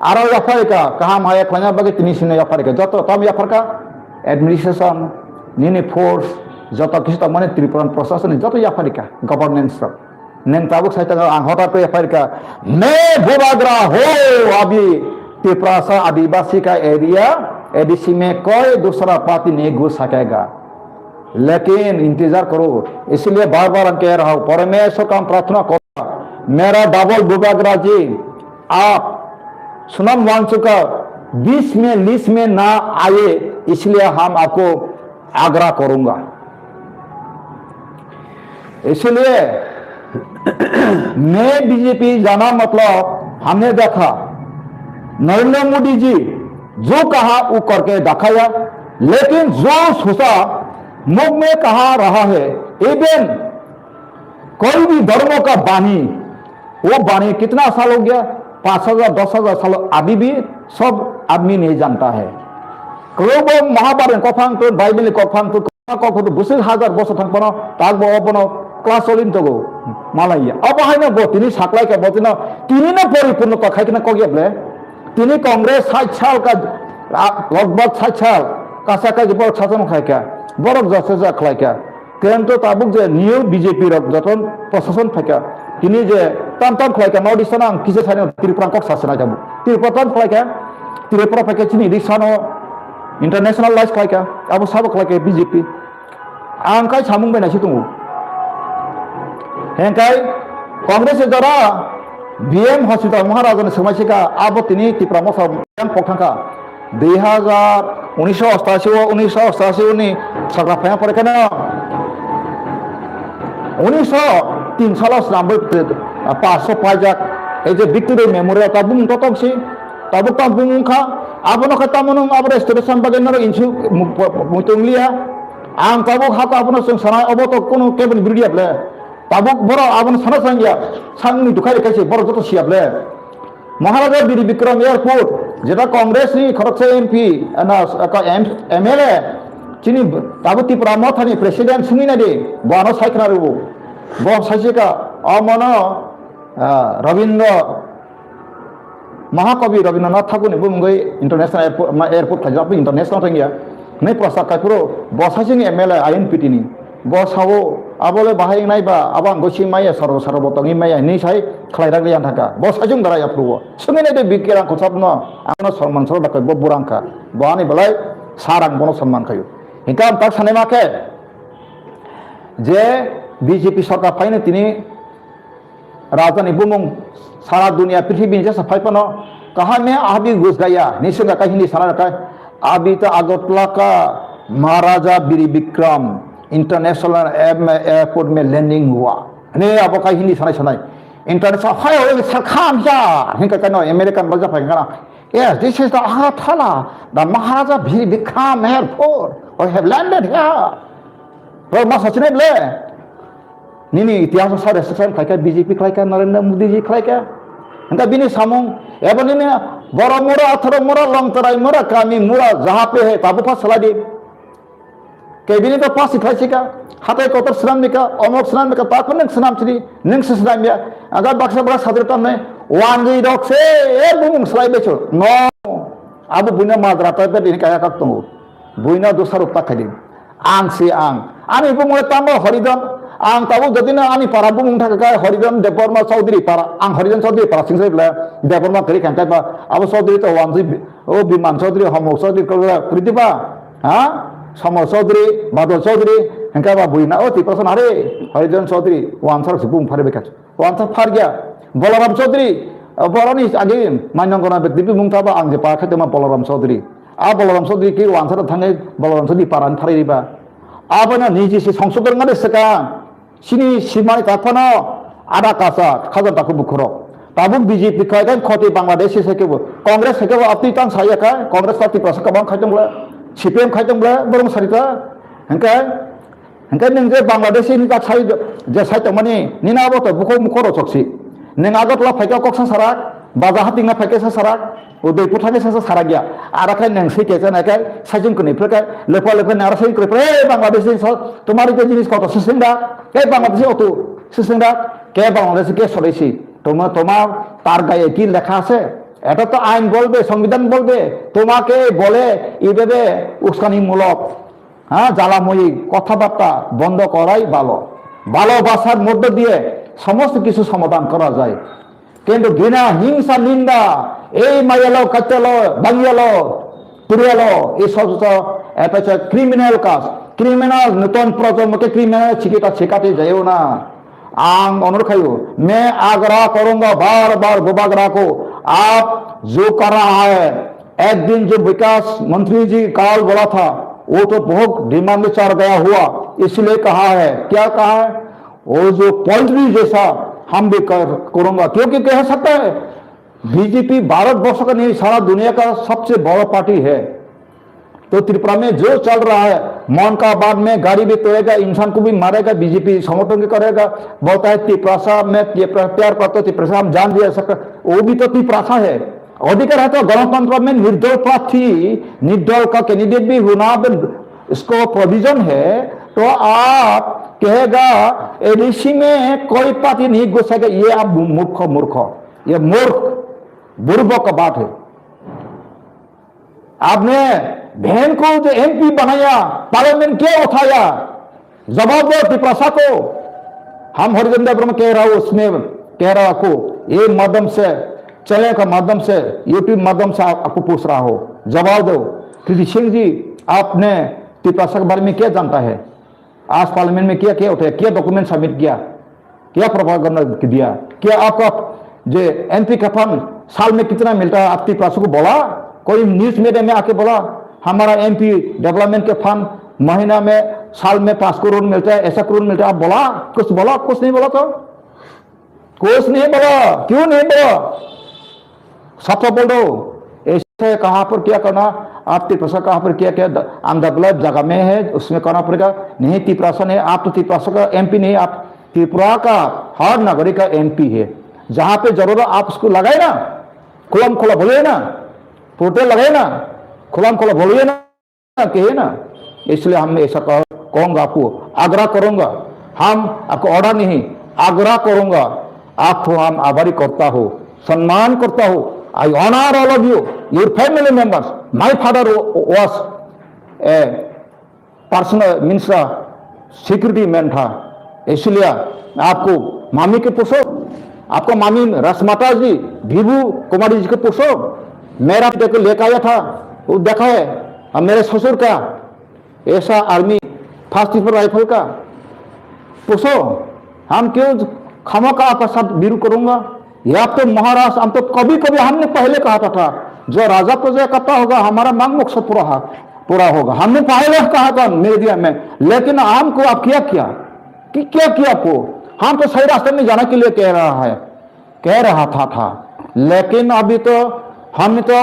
Aro yapharikha. Kaham haya khlaina bagwi tini simi yapharikha. Joto tam yapharkha. Administration, nini force, joto kisu tongmani Tripura proshasoni joto yapharikha. Governance rok. Neng tabuk sai tongo, ang hotar khe yapharikha, "मैं बुबागरा हूँ, अभी तिपरासा आदिवासी का area ADC में कोई दूसरा पार्टी नहीं घुस सकेगा, लेकिन इंतजार करो।" इसलिए बार बार हम कह रहा हूँ, परमेश्वर का हम प्रार्थना करो, मेरा डबल बुबागरा जी, आप सोनम वांगचुक का बीच में लिस्ट में ना आए, इसलिए हम आपको आग्रह करूंगा। इसलिए मैं बीजेपी जाना मतलब हमने देखा, नरेंद्र मोदी जी जो कहा वो करके दिखाया, लेकिन जो सोचा मुख में कहा रहा है, इवन कोई भी धर्म का बानी, वो बानी कितना साल हो गया, पाँच हजार, दस हजार साल, अभी भी सब आदमी नहीं जानता है। Global महाभारत कफांग तो, बाइबल कफांग तो, कफांग तो, बुसिल हजार बस थंग पनो, ताक बो पनो, class चलिन तो गो, माला ये। अब है ना बो, तिनी साकलाई का बो, तिना, तिनी ना परिपूर्ण तो खाई के ना कोगिया बले। Tini Congress sait sal ka, a, logbag sait sal, kasa kaji borok sason khlai kha, borok jasa ja khlai kha. Kento tabuk je new B J P rok joton prosason phai kha. Tini je tam tam khlai kha, North East-o ang kisa sani Tripura kok sasana jabu. Tripura tam khlai kha, Tripura phai kha chini risa no internationalize khlai kha, abo sabo khlai kha B J P. Ang kai samung bai naisi tongo. Hengkai Congress ni jora B M Hospital Maharaja ni swngmai sika abo tini Tipra Motha yang pok thangkha. Dui hajar unisho ostashi o, unisho ostashi o ni sakra phaya pore khe no unisho tin salo swnamwi paso paijak. Ei je Victory Memorial tabuk wng totok si, tabuk tamo bumung kha, abono khe tamo nwng abo restoration bagwi norok insu mutung liya. Ang tabuk hako abono chwng sanai, obo to kunu keboni birodia ble. Tabuk borok abono sana chang ya, sangni dukhai rikha se borok joto siya ble. Maharaja Bir Bikram Airport, jeta Congress ni khoroksa M P, na, ka M-, M L A, chini tabuk Tipra Mothani president sungwi nai di, bo ano sai khna rwo. Bo sai se ka, omono, ah, Rabindra Mahakobi Rabindranath Thakur ni bumungwi international airport, ma airport khaijak, international tongya. Nei prasad kaiphuru bo sasini M L A I N P T ni. Bo sao, abo le bahai wngnai ba, abo ang gosi maya, sarbo sarbo tongwi maya, hinwi sai khlai rak liya thaka. Bo sajung dara ya phuru. Sungwi nai de bikirang khosap no, ano salman sal dakoi bo burang kha. Bo ani belai sarang bono salman khayu. Hingka ang tak sanai ma khe, je B J P sarkar phaino tini Rajani bumung sara dunia prithibi ni jesa phai phano kaham me abi gus gaya ni swnga ka Hindi sana ka abi ta Agartala ka Maharaja Bir Bikram International Air-, Airport me landing hua. Ne abo ka Hindi sanai sanai. International hai oi sar kham ya hinka ka no American raja phai kana. Yes, this is the Agartala, the Maharaja Bir Bikram Airport. We have landed here. Bro, ma sachinai ble. Nini itihas sa registration khlaika B J P khlaika Narendra Modi ji khlaika. Engka bini samung eba nini borok mura athoro mura longtarai mura kami mura jaha pe he tabu pa saladi. Ke bini to pasi khlaisika hatai kotor swnam nika omok swnam nika ta khon nang swnam chidi nang se swnam ya aga baksa baksa sadri tamne wangwi rok se e bumung slai becho no abu buina madra ta pe dini kaya kak tongo buina dosarok ta khaidi. Ang si ang. Ani bumung le tamo Horidon. Ang tabuk jodi no ani para bumung thaka khe Horidon Debbarma Chaudhary para. Ang Horidon Chaudhary para sing sai bla Debbarma kari khan kaiba. Abo Chaudhary to wanjui bi-, o Biman Chaudhary, Homok Chaudhary ko bla kuri diba. Ha? Somol Chaudhary, Badal Chaudhary, hingka ba bui na o Tiprasa na re. Horidon Chaudhary, wansar si bung phari beka. Wansar phar gya. Balaram Chaudhary, boroni agi mainong gona bekti bumung thaba ang je pa khaitoma Balaram Chaudhary. A Balaram Chaudhary ki wansara thangai Balaram Chaudhary paran pharai riba. Abana niji se songsodor ngade saka. Sini simani taphano ada kasa khajan takhu bukhurok. Tabuk B J P khai kan khoti Bangladesh se kebo. Congress se kebo apni tang saya kai. Congress party prasa kabang khai tong bla. C P M khai tong bla. Borong sarita. Hengkai. Hingke nwng je Bangladeshi ni tak sai je sai tongmani nini abo to bukhuk mukho rochok si. Nwng Agartala phaikhe kok sa sarak, baja hatingna phaikhe sa sarak, o dui puthani sa sarak ya. Ara khe nwng si khe chana khe sajung kwnwi phre khe lepha lepha nara sajung kwnwi phre, "Hey, Bangladeshi so, tomar je jinis koto sising da, hey, Bangladeshi otu sising da, ke Bangladeshi ke sore si, toma, tomar tar gaye ki lekha ase? Eta to ain bolbe, songbidhan bolbe, tomake bole ibebe uskanimulok." হ্যাঁ, জ্বালাময়ী কথাবার্তা বন্ধ করাই ভালো। ভালোবাসার মধ্য দিয়ে সমস্ত কিছু সমাধান করা যায়। কিন্তু ঘৃণা, হিংসা, নিন্দা, এই মাইয়ালো, কাচালো, বাংয়ালো, তুরিয়ালো, এই সমস্ত এটা হচ্ছে ক্রিমিনাল কাজ। ক্রিমিনাল, নতুন প্রজন্মকে ক্রিমিনাল শিক্ষিতা শেখাতে যাইও না। আং অনুরোধ খাইও, मैं आग्रह करूंगा, बार बार बुबागरा को, आप जो कर रहा है, एक दिन जो विकास मंत्री जी काल बोला था, वो तो बहुत दिमाग में चढ़ गया हुआ, इसलिए कहा है। क्या कहा है? वो जो पोल्ट्री जैसा हम भी कर, करूंगा, क्योंकि कह सकता है, बीजेपी भारत वर्ष का नहीं, सारा दुनिया का सबसे बड़ा पार्टी है। तो त्रिपुरा में जो चल रहा है, मन का बात में गाड़ी भी तोड़ेगा, इंसान को भी मारेगा, बीजेपी समर्थन भी करेगा, बोलता है तिपरासा में ये प्र-, प्यार करते हो, तिपरासा हम जान दिया सकता, वो भी तो तिपरासा है। अधिकार है तो गणतंत्र में निर्दल प्रार्थी, निर्दल का कैंडिडेट भी होना, अगर इसको प्रोविजन है, तो आप कहेगा एडीसी में कोई पार्टी नहीं घुसेगा, ये आप मूर्ख, मूर्ख, ये मूर्ख, बुर्बक का बात है। आपने बहन को जो एमपी बनाया, पार्लियामेंट क्या उठाया? जवाब दो तिपरासा को। हम हरिजन देव ब्रह्म कह रहा हूँ, उसमें कह रहा आपको, ये माध्यम से, चैनल का माध्यम से, यूट्यूब माध्यम से आप, आपको पूछ रहा हो, जवाब दो। कृति सिंह जी, आपने तिपरासा के बारे में क्या जानता है? आज पार्लियामेंट में क्या क्या उठाया, क्या डॉक्यूमेंट सबमिट किया, क्या प्रोपागेंडा दिया, क्या आपका जो एमपी का फंड साल में कितना मिलता है, आप तिपरासा को बोला? कोई न्यूज़ मीडिया में आके बोला, हमारा एमपी डेवलपमेंट के फंड महीना में, साल में पाँच करोड़ मिलता है, ऐसा करोड़ मिलता है, आप बोला? कुछ बोला? कुछ नहीं बोला तो कुछ नहीं बोला, क्यों नहीं बोला? सबसे बोल दो, ऐसे कहाँ पर क्या करना, आप तिरपसा कहाँ पर क्या क्या द-, अंदर गलत जगह में है, उसमें करना पड़ेगा। नहीं, तिरपसा नहीं, आप तो तिरपसा का एमपी नहीं, आप त्रिपुरा का हर नागरिक का एमपी है। जहाँ पे जरूरत आप उसको लगाए ना, खुलम खुला बोलिए ना, पोर्टल लगाए ना, खुलम खुला बोलिए ना। कहे ना, इसलिए हमने ऐसा कहा, कहूंगा आपको, आग्रह करूंगा, हम आपको ऑर्डर नहीं, आग्रह करूंगा, आपको हम आभारी करता हूँ, सम्मान करता हूँ। I honor all of you, your family members. My father was a personal means security man था, इसलिए आपको मामी के पूछो, आपको मामी राजमाता जी, विभू कुमारी जी के पूछो। मेरा बेटे को लेकर आया था, वो देखा है। और मेरे ससुर का ऐसा आर्मी, फर्स्ट राइफल का पूछो। हम क्यों खामोखा आपका साथ विरोध करूंगा? या तो महाराज, हम तो कभी कभी, हमने पहले कहा था, था जो राजा प्रजा करता होगा, हमारा मांग मकसद पूरा हा-, पूरा होगा। हमने पहले कहा था मीडिया में, लेकिन हमको आप क्या किया, कि क्या किया आपको? हम तो सही रास्ते में जाने के लिए कह रहा है, कह रहा था, था। लेकिन अभी तो हम तो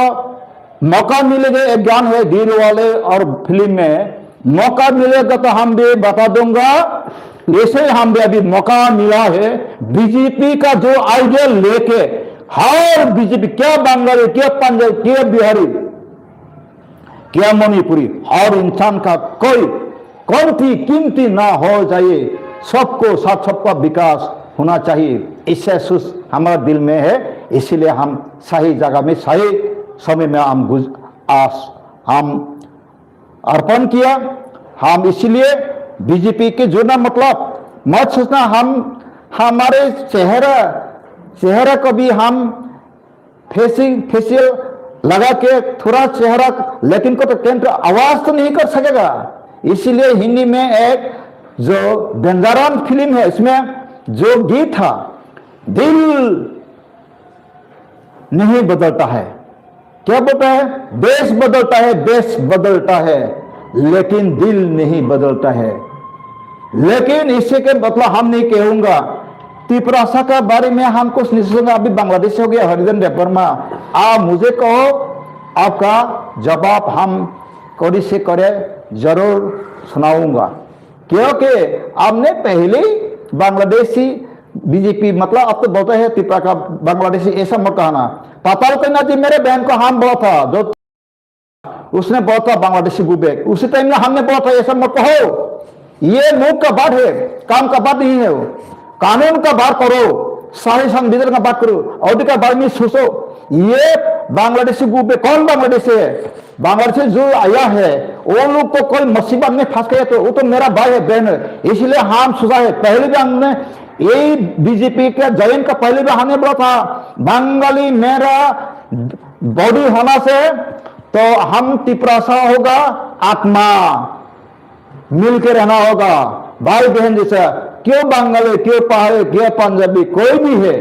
मौका मिलेगा, एक गान है दिल वाले और फिल्म में, मौका मिलेगा तो हम भी बता दूंगा। ऐसे ही हम भी अभी मौका मिला है, बीजेपी का जो आइडिया लेके हर बीजेपी, क्या बंगाली, क्या पंजाबी, क्या बिहारी, क्या मणिपुरी, हर इंसान का कोई कमती कीमती ना हो जाए, सबको साथ सबका विकास होना चाहिए। इससे सुस हमारा दिल में है, इसीलिए हम सही जगह में सही समय में हम गुज-, आस-, हम अर्पण किया। हम इसीलिए बीजेपी के जुड़ना मतलब मत सोचना हम हमारे चेहरा, चेहरा को भी हम फेसिंग, फेशियल लगा के थोड़ा चेहरा, लेकिन को तो केंद्र आवाज तो नहीं कर सकेगा। इसीलिए हिंदी में एक जो डेंजारन फिल्म है, इसमें जो गीत था, दिल नहीं बदलता है। क्या बोलता है? देश बदलता है, देश बदलता है, लेकिन दिल नहीं बदलता है। लेकिन इससे के मतलब हम नहीं कहूंगा। तिपरासा का बारे में हम कुछ नहीं सोचूंगा। अभी बांग्लादेश हो गया, हरिजन देववर्मा, आप मुझे कहो, आपका जवाब हम कड़ी से कड़े जरूर सुनाऊंगा। क्योंकि आपने पहले ही बांग्लादेशी बीजेपी, मतलब, अब तो बोलते हैं त्रिपुरा का बांग्लादेशी, ऐसा मत कहना। पाताल कन्या जी मेरे बहन को हम बोला था, जो उसने बोला था बांग्लादेशी गो बैक, उसी टाइम में हमने बोला था ऐसा मत कहो। ये मुंह का बात है, काम का बात नहीं है वो। कानून का बात करो, सही संविधान का बात करो, अधिकार बारे में सोचो। ये बांग्लादेशी गो बैक, कौन बांग्लादेशी है? बांग्लादेश से जो आया है, वो लोग तो कोई मुसीबत में फंस गया तो वो तो मेरा भाई है, बहन है, इसलिए हम सोचा है। पहले भी हमने यही बीजेपी के ज्वाइन का पहले भी हमने बोला था, बंगाली मेरा बॉडी होना से तो हम तिपरासा होगा आत्मा, मिलके रहना होगा भाई बहन जैसा। क्यों बंगाली, क्यों पहाड़ी, क्यों पंजाबी, कोई भी है,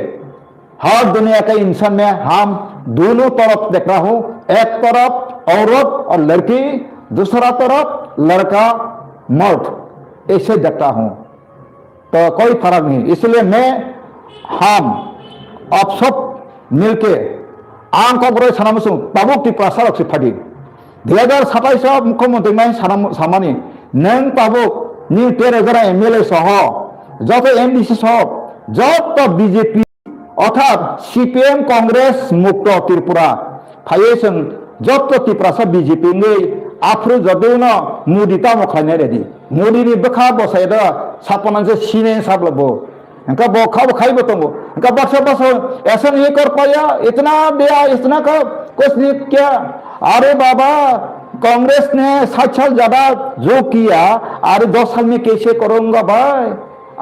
हर दुनिया के इंसान में हम दोनों तरफ देख रहा हूँ, एक तरफ औरत और लड़की, दूसरा तरफ लड़का मर्द, ऐसे देखता हूँ। तो कोई फर्क नहीं। इसलिए मैं, हम अब सब मिलके ang kok roi sana muchung tabuk Tiprasa rok se phadi. Dui hajar satais o mukhyamantri mai sana samani, nwng tabuk ni tero jora M L A soho, joto M D C soho, joto B J P, orthat C P M, Congress, Mukto Tripura phaiwi chwng joto Tiprasa B J P wngwi aphuru jotoi no Modi tamo khlainai ready. Modi ni bwkha bwsai da sapana se sine sabla bo. Hingke bo kha bo khai bo tongo. Hingke baksa baksa ऐसा नहीं कर पाया, इतना दिया, इतना का कुछ नहीं किया। अरे बाबा, कांग्रेस ने सात साल ज्यादा जो किया, अरे दस साल में कैसे करूंगा भाई?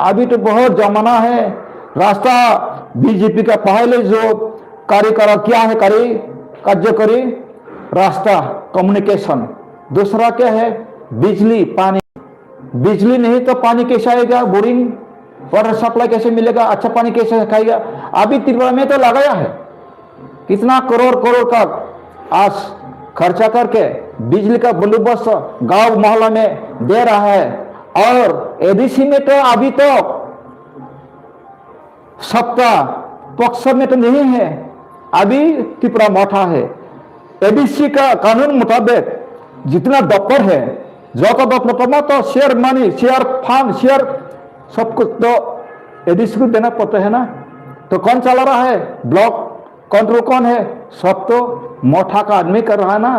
अभी तो बहुत जमाना है। रास्ता B J P का पहले जो कार्य करा, क्या है कार्य, कार्य करी? रास्ता, कम्युनिकेशन। दूसरा क्या है? बिजली, पानी। बिजली नहीं तो पानी कैसे आएगा? बोरिंग वाटर सप्लाई कैसे मिलेगा? अच्छा पानी कैसे खाएगा? अभी त्रिपुरा में तो लगाया है, कितना करोड़ करोड़ का आज खर्चा करके बिजली का बंदोबस्त गांव मोहल्ला में दे रहा है। और A D C में तो अभी तो सत्ता पक्ष में तो नहीं है, अभी त्रिपुरा मोटा है। एडीसी का कानून मुताबिक जितना दफ्तर है, जो तो दफ्तर पर तो share money, share fund, share सब कुछ तो एडीसी को देना पड़ता है ना। तो कौन चला रहा है? ब्लॉक कंट्रोल कौन है? सब तो मोटा का आदमी कर रहा है ना।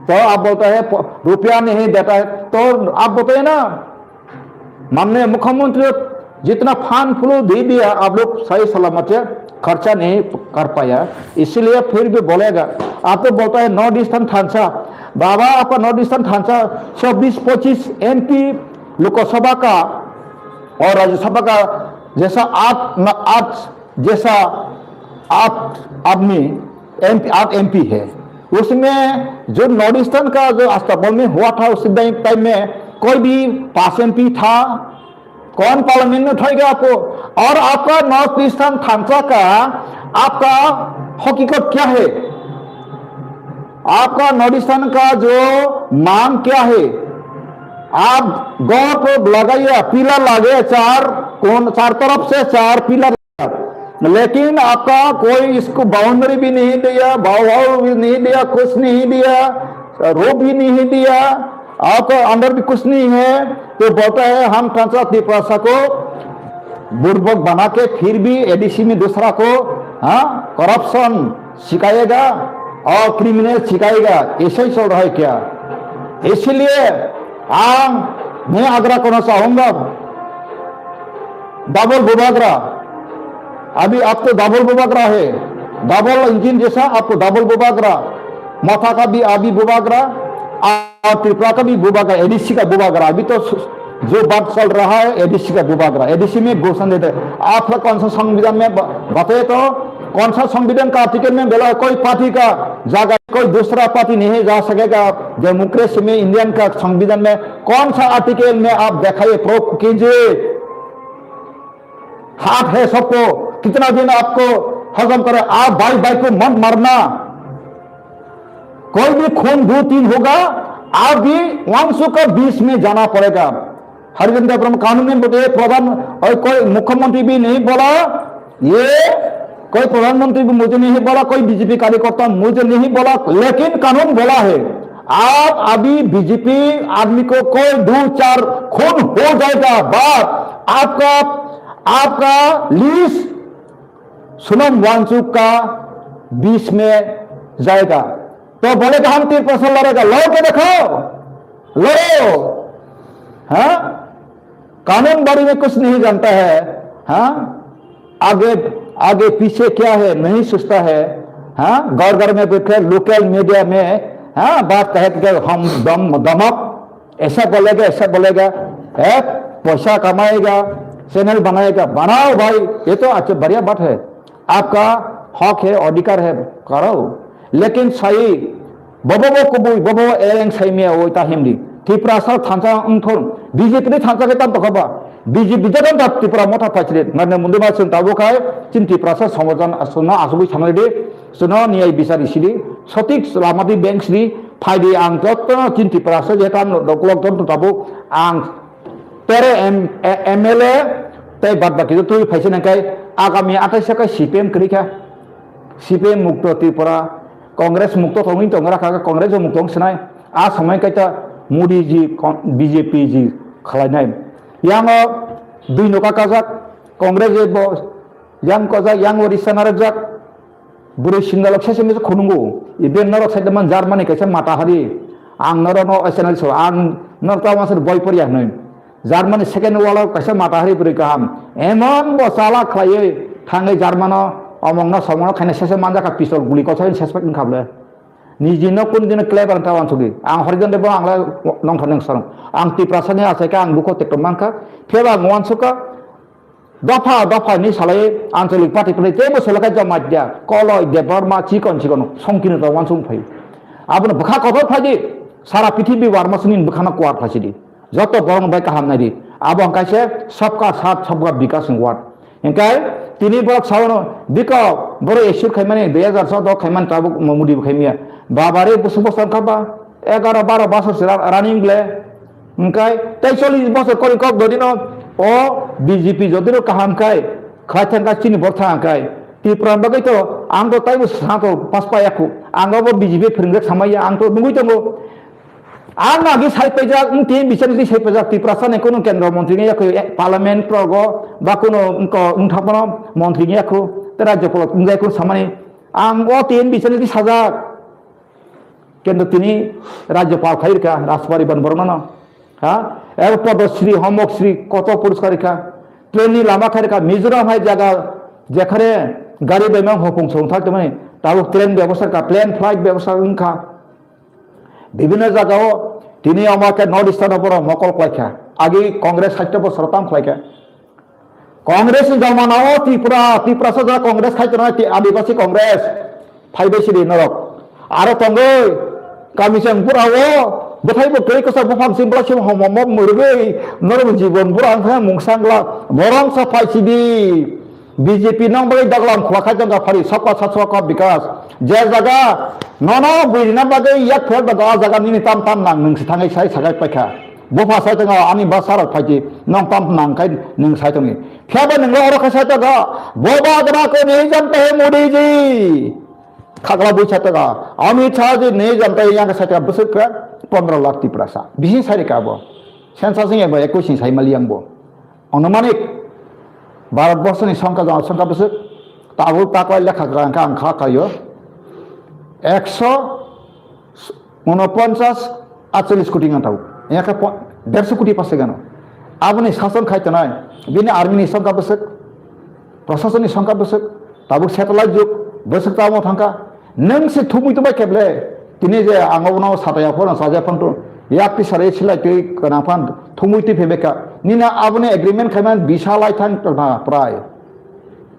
तो आप बोलता है प- रुपया नहीं देता है, तो आप बताइए ना, माननीय मुख्यमंत्री जितना फंड फ्लो दे दिया, आप लोग सही सलामत से खर्चा नहीं कर पाया, इसीलिए फिर भी बोलेगा। आप तो बोलता है नॉर्थ ईस्टर्न थानसा, बाबा आपका नॉर्थ ईस्टर्न थानसा चौबीस पच्चीस एमपी लोकसभा का और राज्यसभा का जैसा आठ न-, आठ जैसा आठ आदमी एमपी, आठ एमपी है, उसमें जो नॉर्थ ईस्टर्न का जो अस्तबल में हुआ था उस टाइम टाइम में कोई भी पास एमपी था? कौन पार्लियामेंट में उठाएगा आपको? और आपका नॉर्थ ईस्टर्न थानसा का आपका हकीकत क्या है? आपका नॉर्थ ईस्टर्न का जो मांग क्या है? आप गौर को लगाइए, पिलर लगे चार कोन, चार तरफ से चार पिलर, लेकिन आपका कोई इसको बाउंड्री भी नहीं दिया, भाव भाव भी नहीं दिया, कुछ नहीं दिया, रोप भी नहीं दिया, आपका अंदर भी कुछ नहीं है। तो बोलता है हम कंसा तिपरासा को बुर्बक बना के फिर भी एडीसी में दूसरा को, हाँ, करप्शन सिखाएगा और क्रिमिनल सिखाएगा, ऐसा ही चल रहा है क्या? इसलिए आम मैं आग्रह करना चाहूंगा, डबल बुबागरा, अभी आप तो डबल बुबागरा है, डबल इंजन जैसा आपको डबल बुबागरा, माथा का भी अभी बुबागरा, और त्रिपुरा का भी बुबागरा, एडीसी का बुबागरा। अभी तो जो बात चल रहा है एडीसी का बुबागरा, एडीसी में घोषणा देते हैं। आप लोग कौन सा संविधान में ब-, बताए तो, कौन सा संविधान का आर्टिकल में बोला है कोई पार्टी का जगह कोई दूसरा पार्टी नहीं जा सकेगा? डेमोक्रेसी में इंडियन का संविधान में कौन सा आर्टिकल में आप दिखाइए, प्रूफ कीजिए। हाथ है सबको, कितना दिन आपको हजम करे, आप भाई भाई को मत मारना। कोई भी खून दो तीन होगा, आप भी वंशों का बीच में जाना पड़ेगा। हरिजन का प्रम-, कानून में बोले प्रधान और कोई मुख्यमंत्री भी नहीं बोला, ये कोई प्रधानमंत्री भी मुझे नहीं बोला, कोई बीजेपी कार्यकर्ता मुझे नहीं बोला, लेकिन कानून बोला है। आप अभी बीजेपी आदमी को कोई दो चार खून हो जाएगा, बात आपका, आपका लिस्ट सोनम वांगचुक का बीच में जाएगा। तो बोले कि हम तीन परसेंट लड़ेगा, लड़ के दिखाओ, लड़ो। हाँ, कानून बारे में कुछ नहीं जानता है। हाँ, आगे, आगे पीछे क्या है नहीं सोचता है। हाँ, घर घर में बैठे लोकल मीडिया में, हाँ, बात कहे कि हम दम दमक ऐसा बोलेगा, ऐसा बोलेगा, है, पैसा कमाएगा, चैनल बनाएगा, बनाओ भाई, ये तो अच्छा बढ़िया बात है, आपका हक है, अधिकार है, करो। लेकिन सही, bobo bo kubui, bobo eleng sai mia oi ta himdi. Tiprasa thansa wngthon, BJP ni thansa khe tam tokha ba. BJP jagani ta Tipra Motha phaisri, nane mundi ma chwng tabuk hai, chini Tiprasa somojan aswkno asugui sanai di, chwngno niyai bichar isi di, sotik lama di bank sidi, phai di ang jotto chini Tiprasa je tam doklok ton tabuk ang tere M-, e-, M L A tei bad baki jotoi phaisa nangkai agami atais khe C P M kwrwi kha. C P M mukto Tripura, Congress mukto tongwi tongra kha, Congress o mukto wng sinai. A samai kaita Modi ji kon-, B J P ji khlainai. Yango dui noka kajak, Congress bo yang kajak, yang o risa narajak. Bwrwi sindalok sese mese khunungo. Iben norok saida man Germany kaisa mata hari. Ang norok no S N L so, ang norok tamo aswk boi porya hinwi. Germany second world war kaisa mata hari bwrwi kaham. Emon bo chala khlaiwi thangwi Germano omongno somono khaina sese manjak kha pistol guli kosa sespak wngkha bwle. Niji no kun dino clever ta wansugwi. Ang horijon de bo ang la nongthar nang sarong. Ang Tiprasa ni asai kha ang bukho tekto mankha. Phiyaba ang wansukha. Dopha dopha ni salai anchalik party kwrwi teibo selakai joma dia. Koloi Debbarma chikon chikon songkino ta wansung phai. Abono bwkha kotor phai di. Sara prithibi warma sini bwkhano kuar phai sidi. Joto borok bai kaham nai di. Abo hwnkhe se sabka saath sabka bikas ni word. Hwnkhe tini borok sawano biko borok issue khaimani dui hajar choudo khaimani tabuk Modi bo khaimiya. Babare busuk bosong kha ba egaro baro bosor se ra-, running ble. Hwnkhe tei chollish bosor kori kok dodino o B J P jodino kaham khai Khlai thang kha chini borok thang kha. Tripura bagwi to ang to taibo sa to pas pa yakhu. Ang abo B J P phwrwngjak samaya ang to nugwi tongo. Ang agi sai paijak, wng tin bichar ni sai paijak, Tiprasa ni kunu kendro montri ni yakhu, eh, parliament rogo ba kunu wngko wngthapano montri ni yakhu, te rajyapal wngjai kunu samani. Ang o tin bichar ni sajak. Kendo tini rajyapal khai rikha, Rajpariban borok no. Ha? Ebo Padma Shri, Homok Shri, koto puraskar rikha. Train ni lama khai rikha, Mizoram hai jaga jekhare gari bai mang hopung song thak tongmani. Tabuk train bebosta rikha, plane flight bebosta wngkha. Bibhinno jagao tini omo khe North Eastern borok mokol khlaikha. Agi Congress sait bosor tam khlaikha. Congress ni jamanao Tripura, Tiprasa jaga Congress khai tongnai ti Adibasi Congress. Phaibai sidi norok. Aro tongoi, kamisang pura o, bwthai bo twi kwsa buphang sim bwla sim homo mo mwrwgwi, norok jibon pura ang thang mungsangla, borong sa phai sidi. B J P nang bagwi daglam khwla khai tongkha phari, sabka sath sabka vikas. Je jaga nono buini bagwi yak phel bago, o jaga nini tam tam nang nung si thangwi sai sagai paikha. Bupha sai tongo ani bwsarok phaidi, nong tam nang khai nung sai tongi. Phiya ba nung oro khai sai tongo, boba gra ko nahi janta hai Modi ji. Khagla bui sai tongo, Amit Shah ji nahi janta hai yang sai tongo, bwswk khe pondro lakh Tiprasa. Bisi sai rikha bo. Census ni eba ekwis ni sai mali yang bo. Anumanik Bharat borso ni songkha, jonasongkha bwswk tabuk taklai lekha kwrang kha ang kha khaio. Ekso unoponchas, atchallis koti wngkha tabuk. Wngya khe po-, derso koti pass wngkha no. Aboni sason khai tonai, bini army ni songkha bwswk, prasasoni songkha bwswk, tabuk satellite jug, bwswk tamo thangkha. Nwng se thumui tongbai khe ble, tini je ang obono sataya phano chaja phano yakti sari silai twi kana phan thumui twi phebekha. Nini aboni agreement khaiman bisa lai thang tongna prai.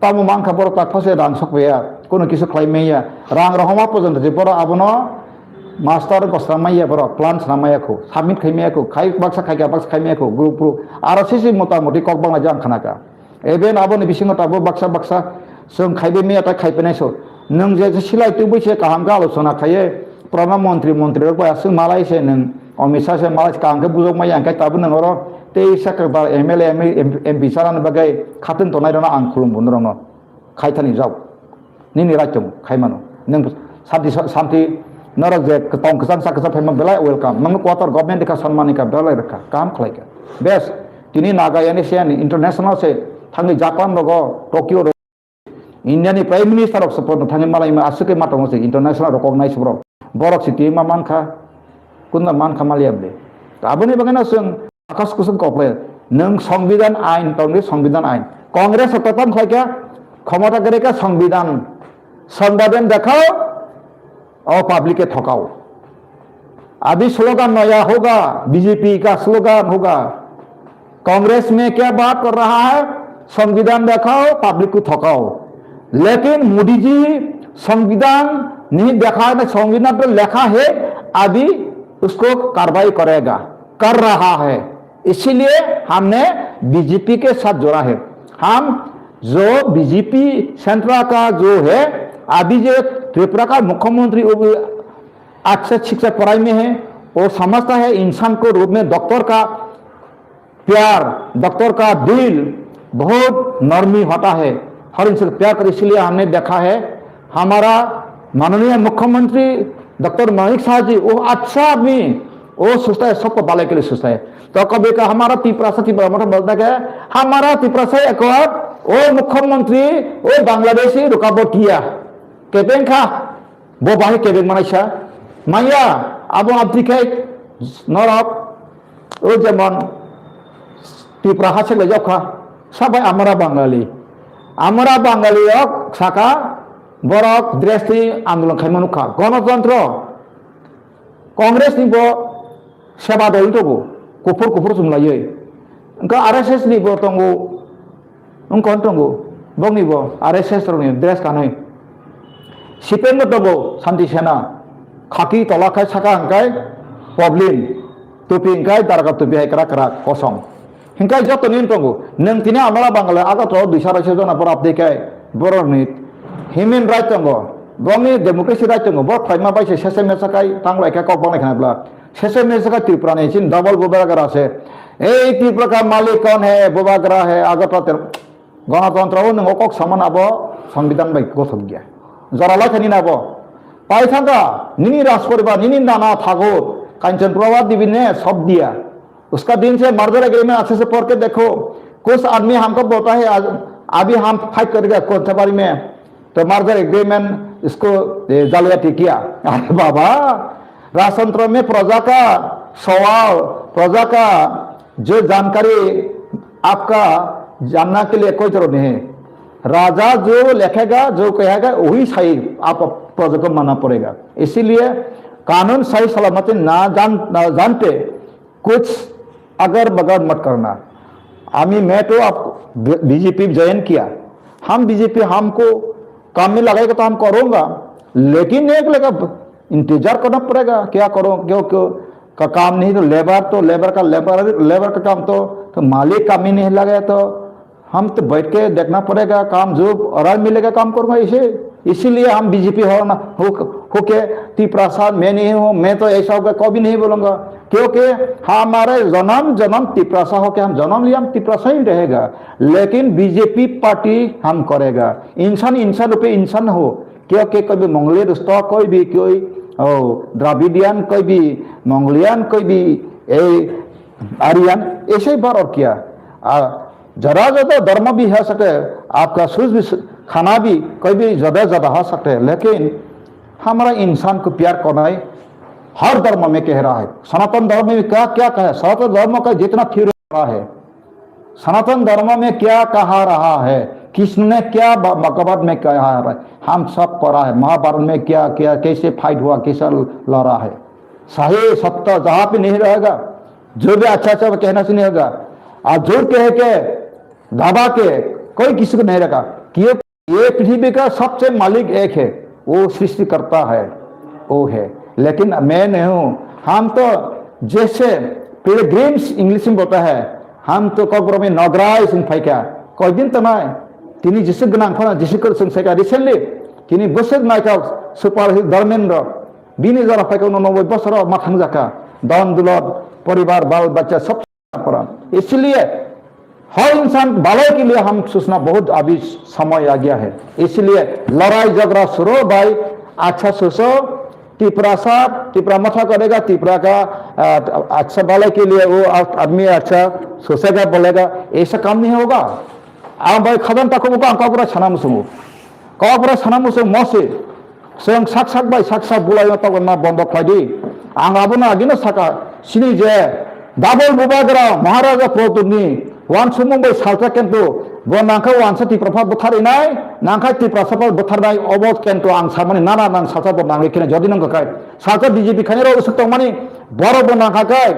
Tamo mankha borok tak phase rang sok ya, kono kisu khlai maya. Rang rohoma porjonto je borok abono master gosra maya borok, plan sna maya khu, submit khai maya khu, khai baksa khai ka baksa khai maya khu, group group. Aro sisi mota moti kok bangla jang khana ka. Even aboni bisingo tabuk baksa baksa chwng khaibai maya ta khaipenai so. Nwng je, je silai tubui se kaham khe alochona khaiye, Pranab montri, montri rok bai aswk malai se nwng, Amit Shah se malai se kaham khe bujok maya, hwnkhe tabuk nwng oro tei sakar bar M L A, M P sana bagwi khatwng tongnai rokno ang khulumgo norokno. Khaithani jao. Nini right tong khaimano. Nwng santi, santi norok je tong kwchang sa kwchang phaima belai welcome. Nwngno quarter government rikha, sanmani ka belai rikha, kaham khlaikha. Bes, tini Naga yani se ani international se thangwi Japan rogo, Tokyo rogo, India ni Prime Minister rok se pono thangwi malaima aswk khe ma tongo se international recognize borok. Borok se twi ma mankha, kunda mankha maliya bwle. Aboni bagwino chwng Akas kusum koplai. Nwng Songbidan ain tongdi, Songbidan ain. Congress rok kotom khlaikha, khomota grekha Songbidan. Songbidan dekhao, o public ke thokao. Abhi slogan naya hoga, B J P ka slogan hoga. Congress में क्या बात कर रहा है, संविधान दिखाओ, पब्लिक को थकाओ। लेकिन मोदी जी संविधान नहीं दिखाया, संविधान पर लिखा है, अभी उसको कार्रवाई करेगा, कर रहा है। इसीलिए हमने बीजेपी के साथ जुड़ा है। हम जो बीजेपी सेंट्रल का जो है, अभी जो त्रिपुरा का मुख्यमंत्री, वो भी अच्छा शिक्षा पढ़ाई में है, वो समझता है इंसान को रूप में डॉक्टर का प्यार, डॉक्टर का दिल बहुत नरमी होता है, हर इंसान को प्यार कर, इसीलिए हमने देखा है, हमारा माननीय मुख्यमंत्री डॉक्टर मानिक साहा जी, वो अच्छा आदमी, वो सोचता है, सबको भले के लिए सोचता है। तो कभी का हमारा तिपरासा, तिपरा मतलब बोलता क्या है, हमारा तिपरासा एक बार वो मुख्यमंत्री, वो बांग्लादेशी रुकावट किया, कहते हैं, खा, bo bahai kebeng manaisa. Maya, abo abdi khe norok, o jemon Tripura ha seklai jok kha, sabai amara Bangali. Amara Bangali rok saka borok dress twi andolon khaima nukha. Gonotontro, Congress ni bo seba dol tongo, kuphur kuphur chumlaiwi. Wngkha R S S ni bo tongo, wngkha tongo, bokni bo R S S rokni dress kanwi. C P M bo tongo, Santi Sena, khaki tola khai saka hwnkhe poblin, tupi hwnkhe darga tupi hai kwrak kwrak kosom. Hingkai joto ni tongo, nwng tini amala Bangali Agartala o duisa raisa jona borok abdi kai borok ni human right tongo, borok ni democracy right tongo, borok khlaima bai se sese mesa kai tang lai kha kok bang lai khna bla, sese mesa kai Tripura ni chin double bubagra se, ei Tripura ka malik kon hai, bubagra hai, Agartala ter-, Ganatantro o nwng o kok samani abo Songbidan bai gothok ya. Jora lai thani na abo. Pai thangkha, nini Rajporibar, nini nana thago, Kanchan Prabha Devi ne sab diya. Uska din se merger agreement achhe se porke dekho, kuch aadmi hamko bolta hai, aaj, abhi ham fight karega, kon sa bari mein. To merger agreement isko, eh, jalyati kiya. Are baba, rajtantro mein praja ka sawal, praja ka jo jankari aapka janna ke liye koi zarorat nahi hai. Raja jo lekhega, jo kahega, wahi sahi aap praja ko manna padega. Isiliye kanun sahi salamati na jan-, na jante कुछ अगर बगर मत करना। आम्ही, मैं तो आप BJP join किया, हम बीजेपी, हमको काम में लगाएगा तो हम करूँगा, लेकिन एक लगा इंतजार करना पड़ेगा। क्या करो, क्यों क्यों का काम नहीं तो लेबर तो लेबर का लेबर लेबर का काम तो, तो मालिक काम ही नहीं लगे तो हम तो बैठ के देखना पड़ेगा, काम जो और मिलेगा काम करूँगा। इसे इसीलिए हम बीजेपी हो ना हो, होके तिपरासा मैं नहीं हूँ, मैं तो ऐसा होगा कभी नहीं बोलूँगा, क्योंकि हमारे जन्म जन्म तिपरासा होके हम जन्म लिया, हम तिपरासा ही रहेगा। लेकिन बीजेपी पार्टी हम करेगा। इंसान इंसान रूपे इंसान हो, क्योंकि कभी मंगोलियन दोस्तों कोई भी कोई, ओ, द्राविडियन कोई भी, मंगोलियन कोई भी, ए, आर्यन, ऐसे ही बार और क्या। आ, जरा जरा धर्म भी हो सकते हैं, आपका सूज भी स-, खाना भी कोई भी ज्यादा ज्यादा हो सकते हैं, लेकिन हमारा इंसान को प्यार करना है, हर धर्म में कह रहा है। सनातन धर्म में क्या क्या कहा है? सनातन धर्म का जितना थ्योरी रहा है, सनातन धर्म में क्या कहा रहा है, कृष्ण ने क्या ब-, भगवत में कहा है, हम सब पढ़ा है, महाभारत में क्या क्या कैसे फाइट हुआ, कैसा लड़ा है। सही सत्य जहाँ पे नहीं रहेगा, जो भी अच्छा अच्छा कहना से नहीं होगा। और झूठ कह के दबा के कोई किसी को नहीं रखा। कि ये, ये पृथ्वी का सबसे मालिक एक है, वो सृष्टि करता है, वो है। लेकिन मैं नहीं हूँ। हम तो जैसे पिलग्रिम्स इंग्लिश में बोलता है, हम तो कब्र में नगराइज इन फाइका। कोई दिन तो नहीं। Tini Jisu gwnang phano Jisu Krishna saika recently, tini bwswk naikha super hero Dharmendra. Bini jora phaikha uno noboi bosoro ma thangjakha. Dhon dulot, poribar, bal bachcha sob pora. Isliye har insaan bhalai ke liye hum sochna bahut abhi samay aa gaya hai. Isliye larai jhagda shuru bhai, accha socho, Tiprasa, Tipra motha karega, Tipra ka, ah, accha bhalai ke liye wo aadmi accha sochega, bolega, aisa kaam nahi hoga. Ang bai khajan takhuk bo ang kok bwrwi sana muchungo. Kok bwrwi sana muchung mo se. Chwng sak sak bai sak sak bulai no tokna bondo khlai di. Ang abono agino saka, chini je double Bubagra Maharaja Pradyut ni wansukmung bai salsa kento bo nangkha wansa Tipra pha bwtharinai, nangkha Tiprasa pha bwtharnai, obo kento ang samani nana nang salsa bo nangwi kheno jodi nang kai. Salsa B J P khainai rok usuk tongmani borok bo nangkha kai.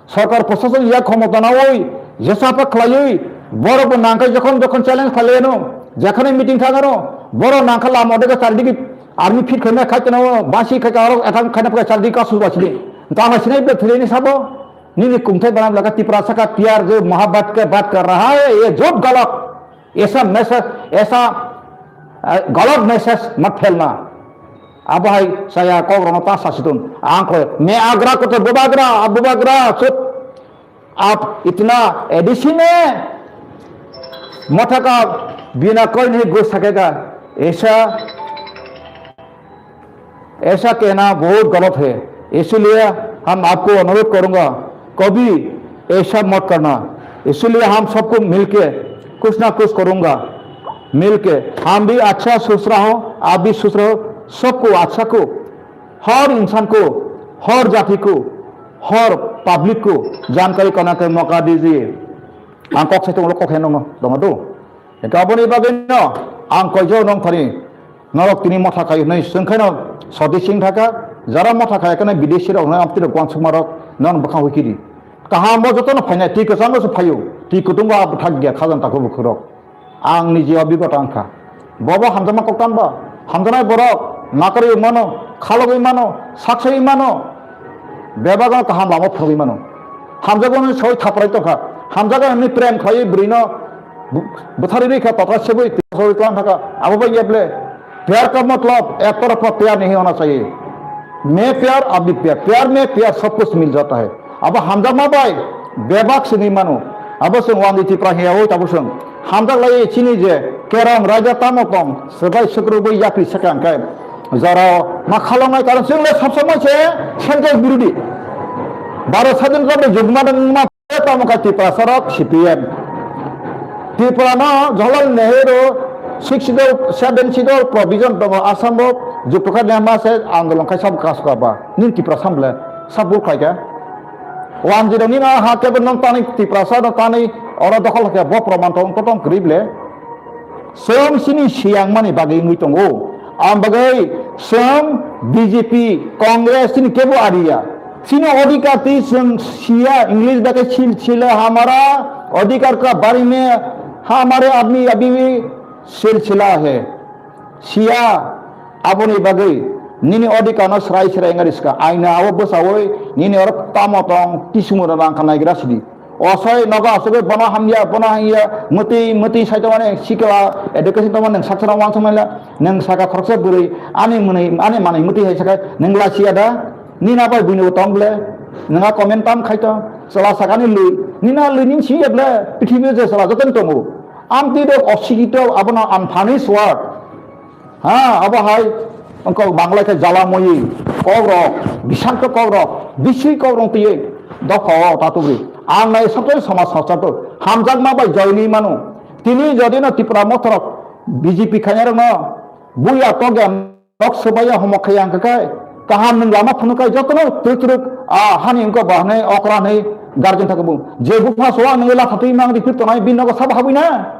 Sorkar prosason ya khomota nawi, jesa pa khlaiwi, borok bo nangkha jokhon jokhon challenge khlaiyano, jekhane meeting thangano, borok nangkha lama odega chardigi army fit khaina khai tano, basi khai ka aro attack khaina pha chardigi kasu basini. Tama sinai ble thileni sabo, nini kumthai banam laga Tiprasa ka pyar jo mohabbat ka baat kar raha hai, ye jhut galat. Aisa message, aisa, ah, galat message mat phelna. Abo hai saya kok rono ta sasitung. Ang koi, me agra kote bubagra, bubagra, chup. Aap itna A D C mein matha ka bina koi nahi ghus sakega. Aisa ऐसा कहना बहुत गलत है, इसलिए हम आपको अनुरोध करूंगा, कभी ऐसा मत करना। इसलिए हम सबको मिलके कुछ ना कुछ करूंगा, मिलके हम भी अच्छा सोच रहा हो, आप भी सोच रहे हो, सबको अच्छा को, हर इंसान को, हर जाति को, हर पब्लिक को जानकारी करने का मौका दीजिए। Ang kok sai tongo, kok hai nongno tongma do. Hingke aboni bagwi no ang koijo nong thani norok tini motha khai hwnwi swng khaino soti sing thaka, jara motha khai kheno bidesi rok hwnwi amtwi rok uansukma rok non bwkhang hui kiri. Kaham bo jotono phainai, twi kwchango se phaio, twi kutung bo abo thak ya khajan tako bwkhwrok. Ang niji obigota wngkha. Bobo hamjakma koktan ba, hamjaknai borok nakarwi mano, khalogwi mano, saksogwi mano, bebak no kaham lama phunugwi mano. Hamjakmani soi thaprai tongkha, hamjakmani prem khlaiwi bwrwino bu-, bwtharwi rikha, totra sebwi twi soi tlang thaka, abo bai yeble. Pyar ka matlab ek tarafa pyar nahi hona chahiye. Main pyar, apni pyar, pyar mein pyar sab kuch mil jata hai. Abo hamjakma bai bebak sini mano. Abo swng wandi Tipra hiya oi tabo swng. Hamjak lai chini je kerong raja tamo tong, swbai sukrubwi yapri swkang khe jorao ma khalongnai, karon chwng le sab somoi se central birodi. Bharat sadhinota jugma wngma tamo kha Tiprasa rok C P M. Tripura no Jawaharlal Nehru six schedule, seven schedule provision tongo Assam o, jukto khe nema se andolon khai sab kas kaba. Nin Tiprasa bole sab bul khai kha. Wanjwi rok nini ha kebo nong tanwi Tiprasa no tanwi oro dokhol khe bo proman tong totong kwrwi ble. Chwng chini siyang mani bagwi wngwi tongo. Ang bagwi chwng B J P, Congress chini kebo ariya. Chini odhikar twi chwng siya, English bai khe silsila hamara adhikar ka bare mein hamare aadmi abhi bhi silsila hai. Siya, aboni bagwi nini odhikar no srai srai wngwi rwska. Aina abo bwsawi nini oro tamo tong tisung rwna nangkha naigra sidi. Osoi nogo asugwi bono hamya, bono hamya, mwtwi, mwtwi sai tongmani sikla, education tongmani nwng saksa rok uansuk manla, nwng saka khoroksa bwrwi, ani mwnwi, ani manwi mwtwi hai sakai, nwng lachiya da? Nina bai buino tong ble, nwng a comment tam khai tong, chwla sakani lwi, nina lwi ning si ya ble, prithibi je chwla joto ni tongo. Amtwi rok osikito, abono unfinished work. Ha, abo hai wngkha Bangla khe jala moyi kokrok, bisakto kokrok, bisi kokrok twiwi dopha o tatugri. Ang nai sabtani somaj songchar to hamjakma bai joini mano. Tini jodi no Tipra mothorok B J P khainai rok no buya tokya nok swbaiya homok khaiya hwnkha khe kaham nwng lama phunukha jotono twrwk twrwk a hani wngkha bo hwnwi okra hwnwi guardian thangkhe bo je bupha sowa nwngwi latha twi mang riphi tongnai bini nogo sabo habwi na.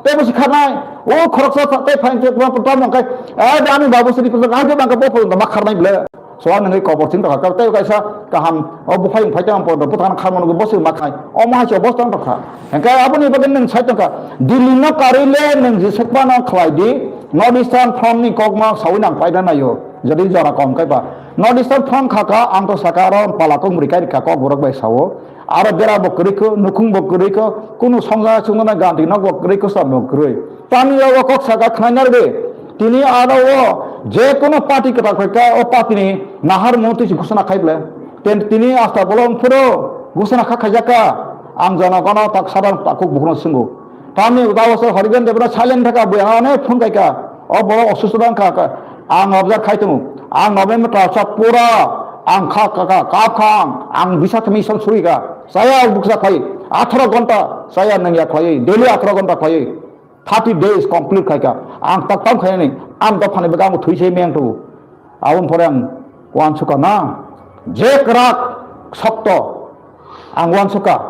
Tei bo si kharnai, o khoroksa tei phain tei kwbang kwbang mangkai, "Ai, da ani babu sini pwswk, ai, da bangka bo pwswk ma kharnai ble." Soal nangwi kobor sing tongkha, tei kaisa kaham, o buphai wngphai tei ang podo bwthang kharmano bo se ma khai. Omo hai se bo tong tongkha. Hengkai aboni bagwi nwng sai tongkha. Delhi no karwi le nwng jisukma no khlai di, North Eastern Front ni kokma sawi nang paida naio, jadi jora kom kai ba. North Eastern Front kha kha, ang to saka aro pala kok mwrwi kai rikha kok borok bai sao. Aro bera bo kwrwi kho, nukhung bo kwrwi kho, kunu songja chungjana ganti nok bo kwrwi kho, sab bo kwrwi. Tamni o kok saka khnai narwdi. Tini aro o je kono party kwtal khaika, o party ni nahar mung twi ghosona khai ble. Ten tini asta bolong phuro ghosona kha khaijak kha. Ang jonogono tak sadan takuk bukhno swngo. Tamni uda o se Harijan Debra silent thaka, buya ne phone kaika. O borok osusto dang kha, kha. Ang observe khai tongo. Ang November twelve pura ang kha, kha, kha, kap kha ang. Ang bisa thami son suri kha. Saya buksa khai. Atharo gonta saya nang ya khai. Daily atharo gonta khai. Thirty days complete khai kha. Ang tak tam khai ni. Ang dophani bega ang thui se meng tu. Aboni pore ang uansukha na, je kwrak sokto ang uansukha.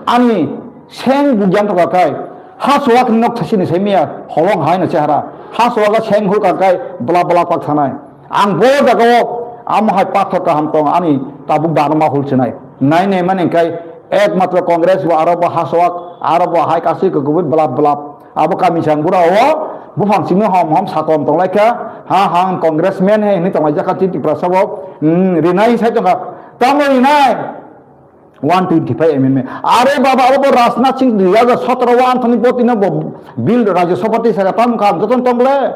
Ani seng bugyan tongkha khai, ha chuwak nok thasini sai miya holong hai no chehara, ha chuwak seng hulka khai bla bla pak thanai. Ang bo jagao amo hai pathor kaham tong ani tabuk barma hul chinai. Nai nai mani khai ekmatro Congress bo aro bo ha chuwak aro bo hai kasi kukubui bla bla. Abo kami sang bura o buphang simi hom hom sakom tonglaikha. Ha hang congressman he hini tonglaijak kha Tiprasa bo. Hmm, rinai sai tongkha. Tamo rinai? One twenty five M M A. Are baba, abo bo Rajnath Singh dui hajar sotoro o Anthony Botino bo bill Rajya Sabha twi saka tamo kha joton tongle.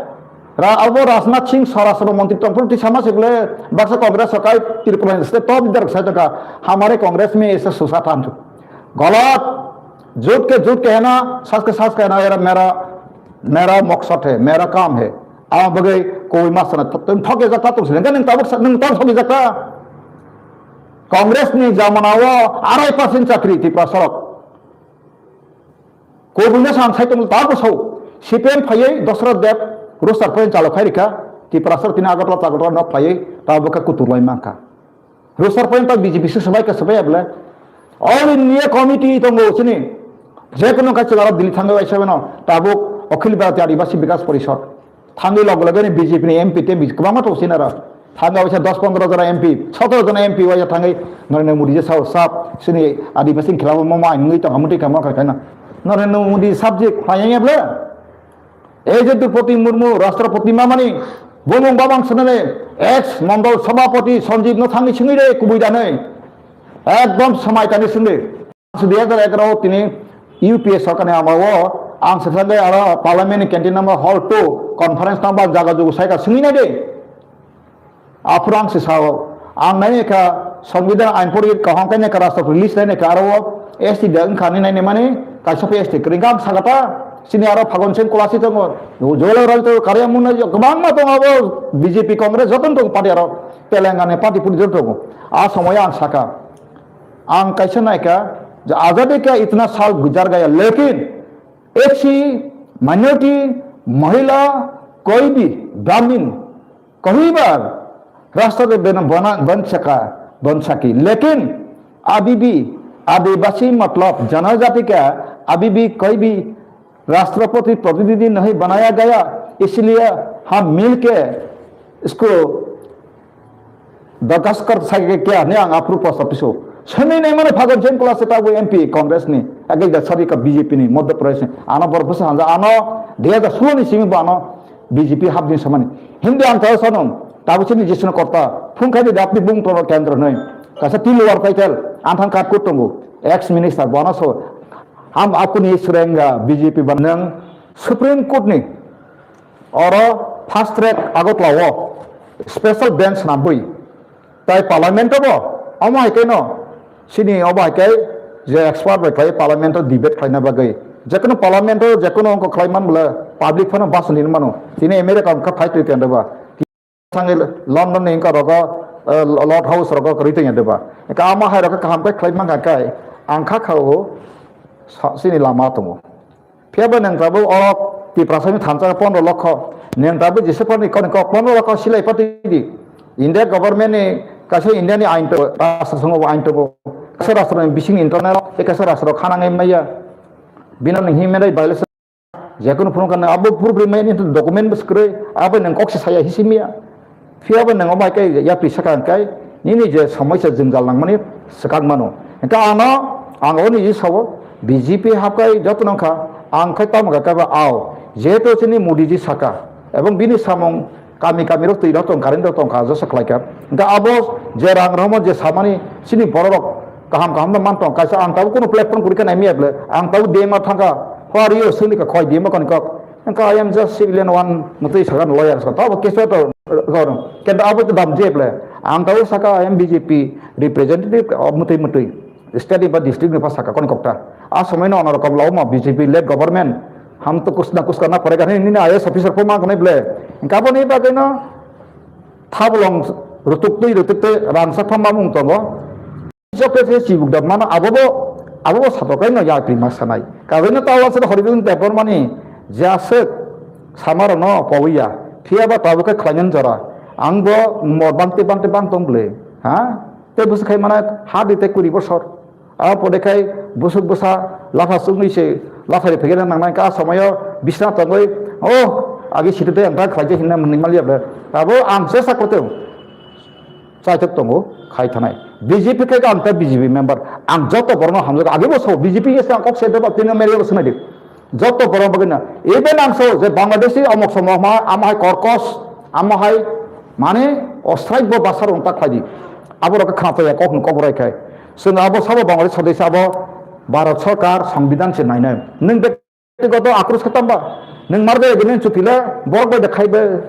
Ra abo Rajnath Singh Swarashtra Mantri tongphuru twi sama se bole baksa Congress sakai Tripura ni state top leader sai tongkha. Hamare Congress mein aisa socha tha. Galat. झूठ के झूठ कहना, सच के सच कहना, ये मेरा, मेरा मकसद है, मेरा काम है. Ang bagwi koi ma sana, tong thok jak ta tong sini, nang tabuk sa, nang tabuk thok jak ta. Congress ni jamana o arai percent chakri Tiprasa rok. Koi buino sang sai tong tabuk sao. C P M phaiwi Dasarath Deb, Rosar phaiwi chalo khai rikha. Tiprasa rok tini Agartala, Agartala nok phaiwi tabuk kha kutur lai mankha. Rosar point ta B J P se swbai ka swbai ya bole. All India committee tongo chini. Je kono kaisa jora Delhi thangwi waisa beno tabuk Akhil Bharatiya Adivasi Bikas Parishad. Thangwi log log ni B J P ni M P te B J P kwbangma tongo chini aro. Thangwi waisa dos pondro jora M P, sotoro jona M P waisa thangwi Narendra Modi je sao sab chini Adivasi khilafo mama nungwi tong amutwi kamo kha kaina. Narendra Modi subject phayang ya bole. Ei je Droupadi Murmu, Rashtrapati mamani, bumung babang swnamwi, ex Mondol Sabhapati Sanjeev no thangwi swngwi de kubui danwi. Ekdom swmai tani swngdi. Dui hajar egaroh o tini U P A sarkar ni amao ang swkang de aro Parliament ni canteen number hall two conference number jaga jugu saika swngwi nai de. Aphuru ang se sao, ang nai kha Songbidan ain pori kaham khe nai kha rasta release nai kha aro S T da wngkha nai nai mani kaisa phe S T kwrwi kha ang sakha ta Chini aro Phagon Singh Kulasi tongo, Jawahar Lal tongo, Kariya Munna, kwbangma tongo abo B J P, Congress jotono tongo party aro, Telangana party puri joto tongo. A somoyo ang saka, ang kaisa naikha je azadi ka itna sal guzar gaya, lekin S C, minority, mahila, koi bhi, Brahmin, कई बार राष्ट्र बन, बना, बन सका, बन सकी, लेकिन अभी भी आदिवासी मतलब जनजाति का अभी भी कोई भी राष्ट्रपति प्रतिनिधि नहीं बनाया गया, इसलिए हम मिलके इसको दरखास्त कर सके क्या? नहीं, ang approve post office ho. Semi nai mane Phagon Singh Kulasi ta bo M P Congress ni, age da sari ka B J P ni, Madhya Pradesh ni. Ano bor bwsa hanja, ano dui hajar solo ni simi bo ano B J P hap din samani. Hindi ang tao sanon, ta bo sini jisno korta. Phung khai di dapni bung toro kendro noi. Kasa tilu war kaitel, anthang kat kut tongo. Ex minister bo ano so. Ham apuni surenga B J P banang Supreme Court ni. Oro fast track Agartala o special bench nabwi. Tai parliament o bo, omo hai khe no, sini obo hai khe je expert bai khlai parliament o debate khlaina bagwi. Jekono parliament o jekono ongkho khlai man bole public phano bus ni mano. Tini America ongkha phai twi tenda ba. Thangwi London ni wngkha rogo, eh, Lord House rogo kwrwi twi tenda ba. Ka ama hai rogo kaham khe khlai man kha kai. Ang kha kha o sa-, sini lama tongo. Phiya bo nwng tabuk o Tiprasa ni thansa pondro lokho, nwng tabuk jesa pharni kok pondro lokho silai phatwi di. India government ni kaisa India ni ain to, rashtra songho bo ain to bo, kaisa rashtra ni bising internal, tei kaisa rashtra khana ngai maya. Bino nwng human right violation, jekunu phunu kana abo purpri mai ni document bo swkrwi, abo nwng kok se saya hisi miya. Phiya bo nwng omo hai khe yapri sakha hwn khe nini je somoisa jwngjal nangmani swkang mano. Hwnkhe ano ang o niji sao B J P hapkai joto nangkha, ang khai tamo kha kaiba ao. Jehetu chini Modi ji saka ebong bini samung kami kami rok twi rok tong current rok tongkha josa khlaikha. Hwnkhe abo je rang rohormo je samani chini borok rok kaham kaham no man tong kaisa ang tabuk kunu platform kwrwi khe naimaya bwle ang tabuk D M o thangkha. Who are you? Swngdi kha khoi D M o koni kok. Hwnkhe I am just civilian one, mwtwi sakha lawyers ko. Tabo case to gor. Kento abo to dam je ble. Ang tabo saka I am B J P representative of mwtwi mwtwi. State ba district ni pa saka koni kokta. A somoi no ono rokom lauma B J P led government. Ham to kuch na kuch karna padega. Nini I A S officer pho ma gnai ble. Hwnkhe abo ni bagwi no thabolong rutuk twi rutuk twi rangsa pha mamung tongo. Jokhe se chibuk da mano abobo, abobo satok kai no yapri ma sanai. Kabai no tawla se Horibind Debbarma ni je aswk sama rok no pawiya. Phiya ba tabuk khe khlainani jora. Ang bo mor bangte bangte bang tong bwle. Ha? Te bwswk khai mana ha di te kuri bosor. A pore khai bwswk bwsa latha chwngwi se latha ri phegena nangnai ka somoyo bisna tongwi. Oh, agi situ te ang ta khlai je hinna mani maliya bwle. Abo ang se sakoteo. Chaitok tongo, khai thanai. B J P khe ang ta B J P member. Ang joto borokno hamjak. Age bo so B J P yes ang kok se deba tino mere bo swnai di. Joto borok bagwi na. Even ang so je Bangladeshi amok somok ma, ama hai korkos, ama hai mane ostrike bo basar ong tak khlai di. Abo rok khna to ya kok no kok rai khai. Sung abo sabo Bangladesh sodesi abo Bharat sarkar songbidan se nainai. Nung be Goto akrus khe tamba. Nwng mar bai gini chupila, borok bai da khai bai.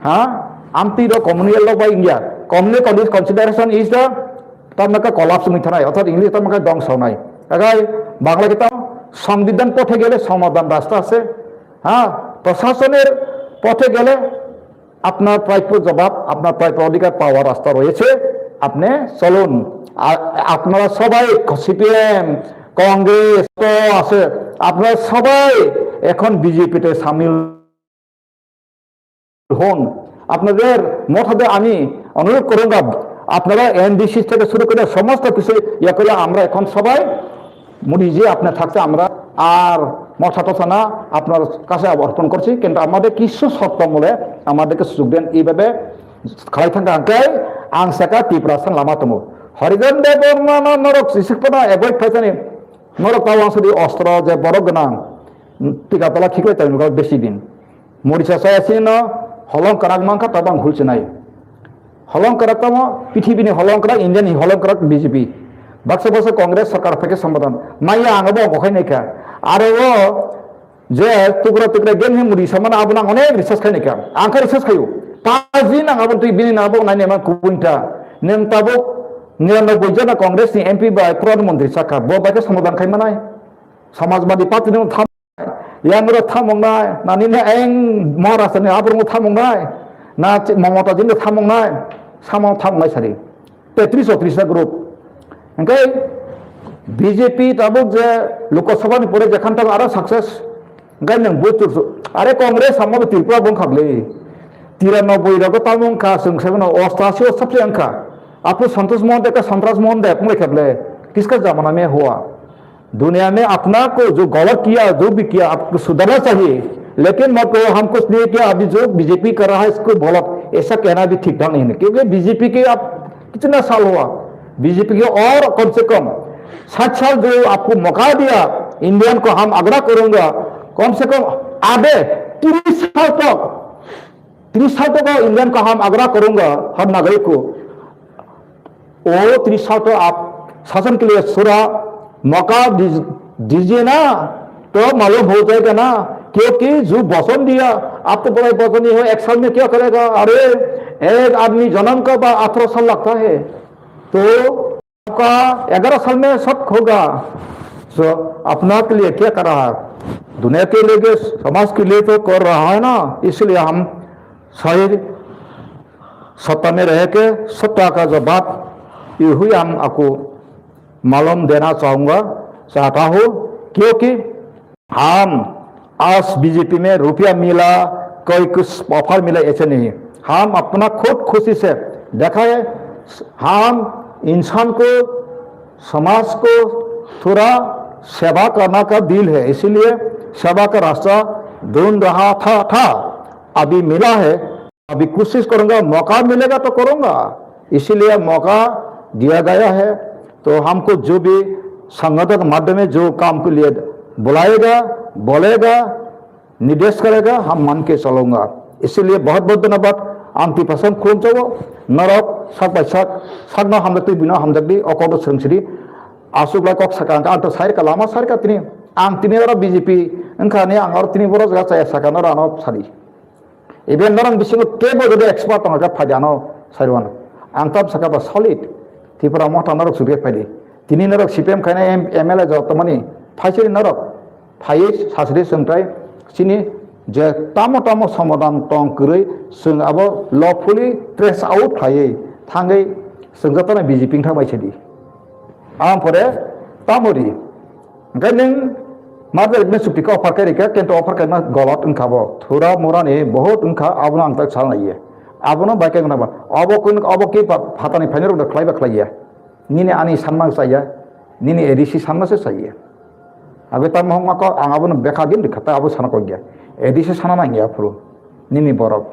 Ha? Amtwi rok communal rok bai wngya. Communal con-, consideration is the tamna ka collapse wngwi thanai. Orthat English tamna ka dong sonai. Agai Bangla kita songbidan pothe gele somadan rasta ase. Ha? Prashasoner pothe gele আপনার প্রাপ্য জবাব, আপনার প্রাপ্য অধিকার পাওয়ার রাস্তা রয়েছে, আপনি চলুন। আ-, আপনারা সবাই সিপিএম, কংগ্রেস তো আছে, আপনারা সবাই এখন বিজেপিতে সামিল হন। আপনাদের মঠাদের আমি অনুরোধ করুন, আপনারা এনডিসি থেকে শুরু করে সমস্ত কিছু ইয়ে করে আমরা এখন সবাই মোদিজি আপনার থাকতে আমরা আর মশা টশা না আপনার কাছে অর্পণ করছি, কিন্তু আমাদের কিছু শর্ত মূলে আমাদেরকে সুযোগ দেন। এইভাবে খাই থাকা আগে আংসাকা ত্রিপুরা সান লামা তমো হরিজন দেব বর্মা না নরক শিশুপনা এভয়েড খাইছানি নরক তাও আংসুদি অস্ত্র যে বড় গনাং টিকা তলা ঠিক হয়ে তাই বেশি দিন মরিচা চাই আসি না হলং কারাক মাংখা তাবাং হুলছে নাই। Holong kwrak tamo, pithibini holong kwrak, India ni holong kwrak B J P. Baksa baksa Congress sarkar phaikhe somadan. Maya ang abo okhai naikha. Aro o je tukra tukra gen he muri samana abo nang onek research khai naikha. Ang kha research khayo. Paji nang abo twi bini nang abo nai naima kubunta. Neng tabuk niranobboi jona Congress ni M P bai Pradhan Mantri sakha. Bo bai khe somadan khai manai. Samajwadi Party no tham Yang rok thamung nai, na nini eng Maharashtra ni aborok thamung nai, na chi-, Mamata jini thamung nai, samo thamung nai sari. Tetris otris ta group. Hingke B J P tabuk je Lok Sabha ni pore je khan tang aro success. Hingke nang bo chursu. Are Congress samo Tripura bung khagle. Tiranoboi rogo tamo wngkha, chwng sai mano, ostasi o sabse wngkha. Apo Santosh Mohan Deb ka Santras Mohan Deb wngwi khagle. Kiska jamana mein hua. दुनिया में अपना को जो गलत किया, जो भी किया, आपको सुधरना चाहिए। लेकिन मत कहो, हम कुछ नहीं किया, अभी जो बीजेपी कर रहा है, इसको गलत, ऐसा कहना भी ठीक ढंग नहीं है। क्योंकि बीजेपी के आप कितना साल हुआ, बीजेपी के, और कम से कम सात साल जो आपको मौका दिया, इंडियन को हम आग्रह करूंगा, कम से कम आधे तीस साल तक, तीस साल तक इंडियन को हम आग्रह करूंगा, हर नागरिक को। ओ तीस साल तो आप शासन के लिए थोड़ा मौका दीज-, दीजिए ना, तो मालूम हो जाएगा ना। क्योंकि जो वचन दिया, आप तो बड़ा वचन दिया हो, एक साल में क्या करेगा? अरे, एक आदमी जन्म का बाद अठारह साल लगता है, तो आपका ग्यारह साल में सब होगा। तो अपना के लिए क्या कर रहा है? दुनिया के लिए, समाज के लिए तो कर रहा है ना, इसलिए हम सही सत्ता में रह के सत्ता का जो बात ये हुई, हम आपको मालूम देना चाहूँगा, चाहता हूँ, क्योंकि हम आज बीजेपी में रुपया मिला, कोई कुछ ऑफर मिला, ऐसे नहीं। हम अपना खुद खुशी से देखा है, हम इंसान को, समाज को थोड़ा सेवा करना का दिल है, इसीलिए सेवा का रास्ता ढूंढ रहा था, था, अभी मिला है। अभी कोशिश करूंगा, मौका मिलेगा तो करूंगा, इसीलिए मौका दिया गया है। तो हमको जो भी संगठन के माध्यम में जो काम के लिए बुलाएगा, बोलेगा, निर्देश करेगा, हम मान के चलूंगा। इसीलिए बहुत बहुत धन्यवाद। Ang twi pasam khulum chawo, norok sak bai sak, sakno hamjak twi bino hamjak di, okok swrwng sidi. Aswk lai kok saka ang, ang to sairka lama sairka tini, ang tini oro B J P wngkha ni, ang oro tini boro jaga chaya saka, noro ano sadi. Even norok bisingo kebo jodi expert tongkha, phai di ano sairuan. Ang tam saka ba solid. Tripura motha norok suri phai di. Tini norok C P M khaina M-, M L A joto mani phai siri norok. Phaiwi sasri chwng tai chini je tamo tamo somadan tong kwrwi chwng abo lawfully trace out khaiwi thangwi chwng jotono B J P wngthang bai sidi. Ang pore tamo ri. Hingke nwng marjak nw chukti khe offer khe rikha, kintu offer khe ma golot wngkha bo. Thura mura ni bohot wngkha, abono ang tak sal naiye. Abono bai khe wngna ba. Obo kun, obo ki pa-, phatani phainai rok da khlai ba khlai ya. Nini ani sanma chaya, nini A D C sanma se chaya. Abe tamo hokma ko ang abono bekha gin rikha, ta abo sana kok ya. A D C sana nang ya phuru. Nini borok.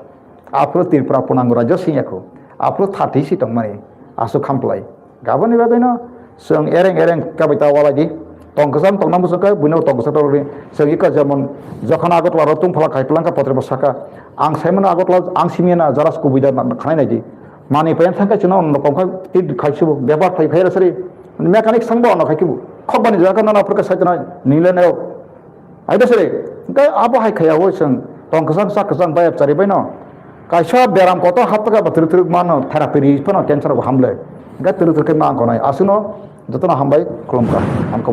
Aphuru Tripura Purnango Rajya sing yakho. Aphuru thirty si tongmani. Aswk khamplai. Gaboni bagwino chwng ereng ereng kabai ta walai di. Tong kwcham tongna muchung khe buino tong kwcham tongri. Chwng ikha jemon jokhon Agartala ro tungphala khai plangkha potre bo saka. Ang saimano Agartala ang simiyana jaras kubui da khanai nai di. Mani payan thangkha chwngno ono kongkha ti khai subo bepar phai phai rasari. Mechanic sangbo ono khai kibu. Khokbani jaga nana phurkha saitanai nile neo. Aida sere, hingke abo hai khaya o chwng tong kwchang sak kwchang bai chari bai no. Kaisa beram kotor haptaka ba twrwk twrwk mano therapy ri phano cancer bo hamle. Hingke twrwk twrwk khe ma ang konai. Aswkno jotono hambai khulumkha. Hamkha.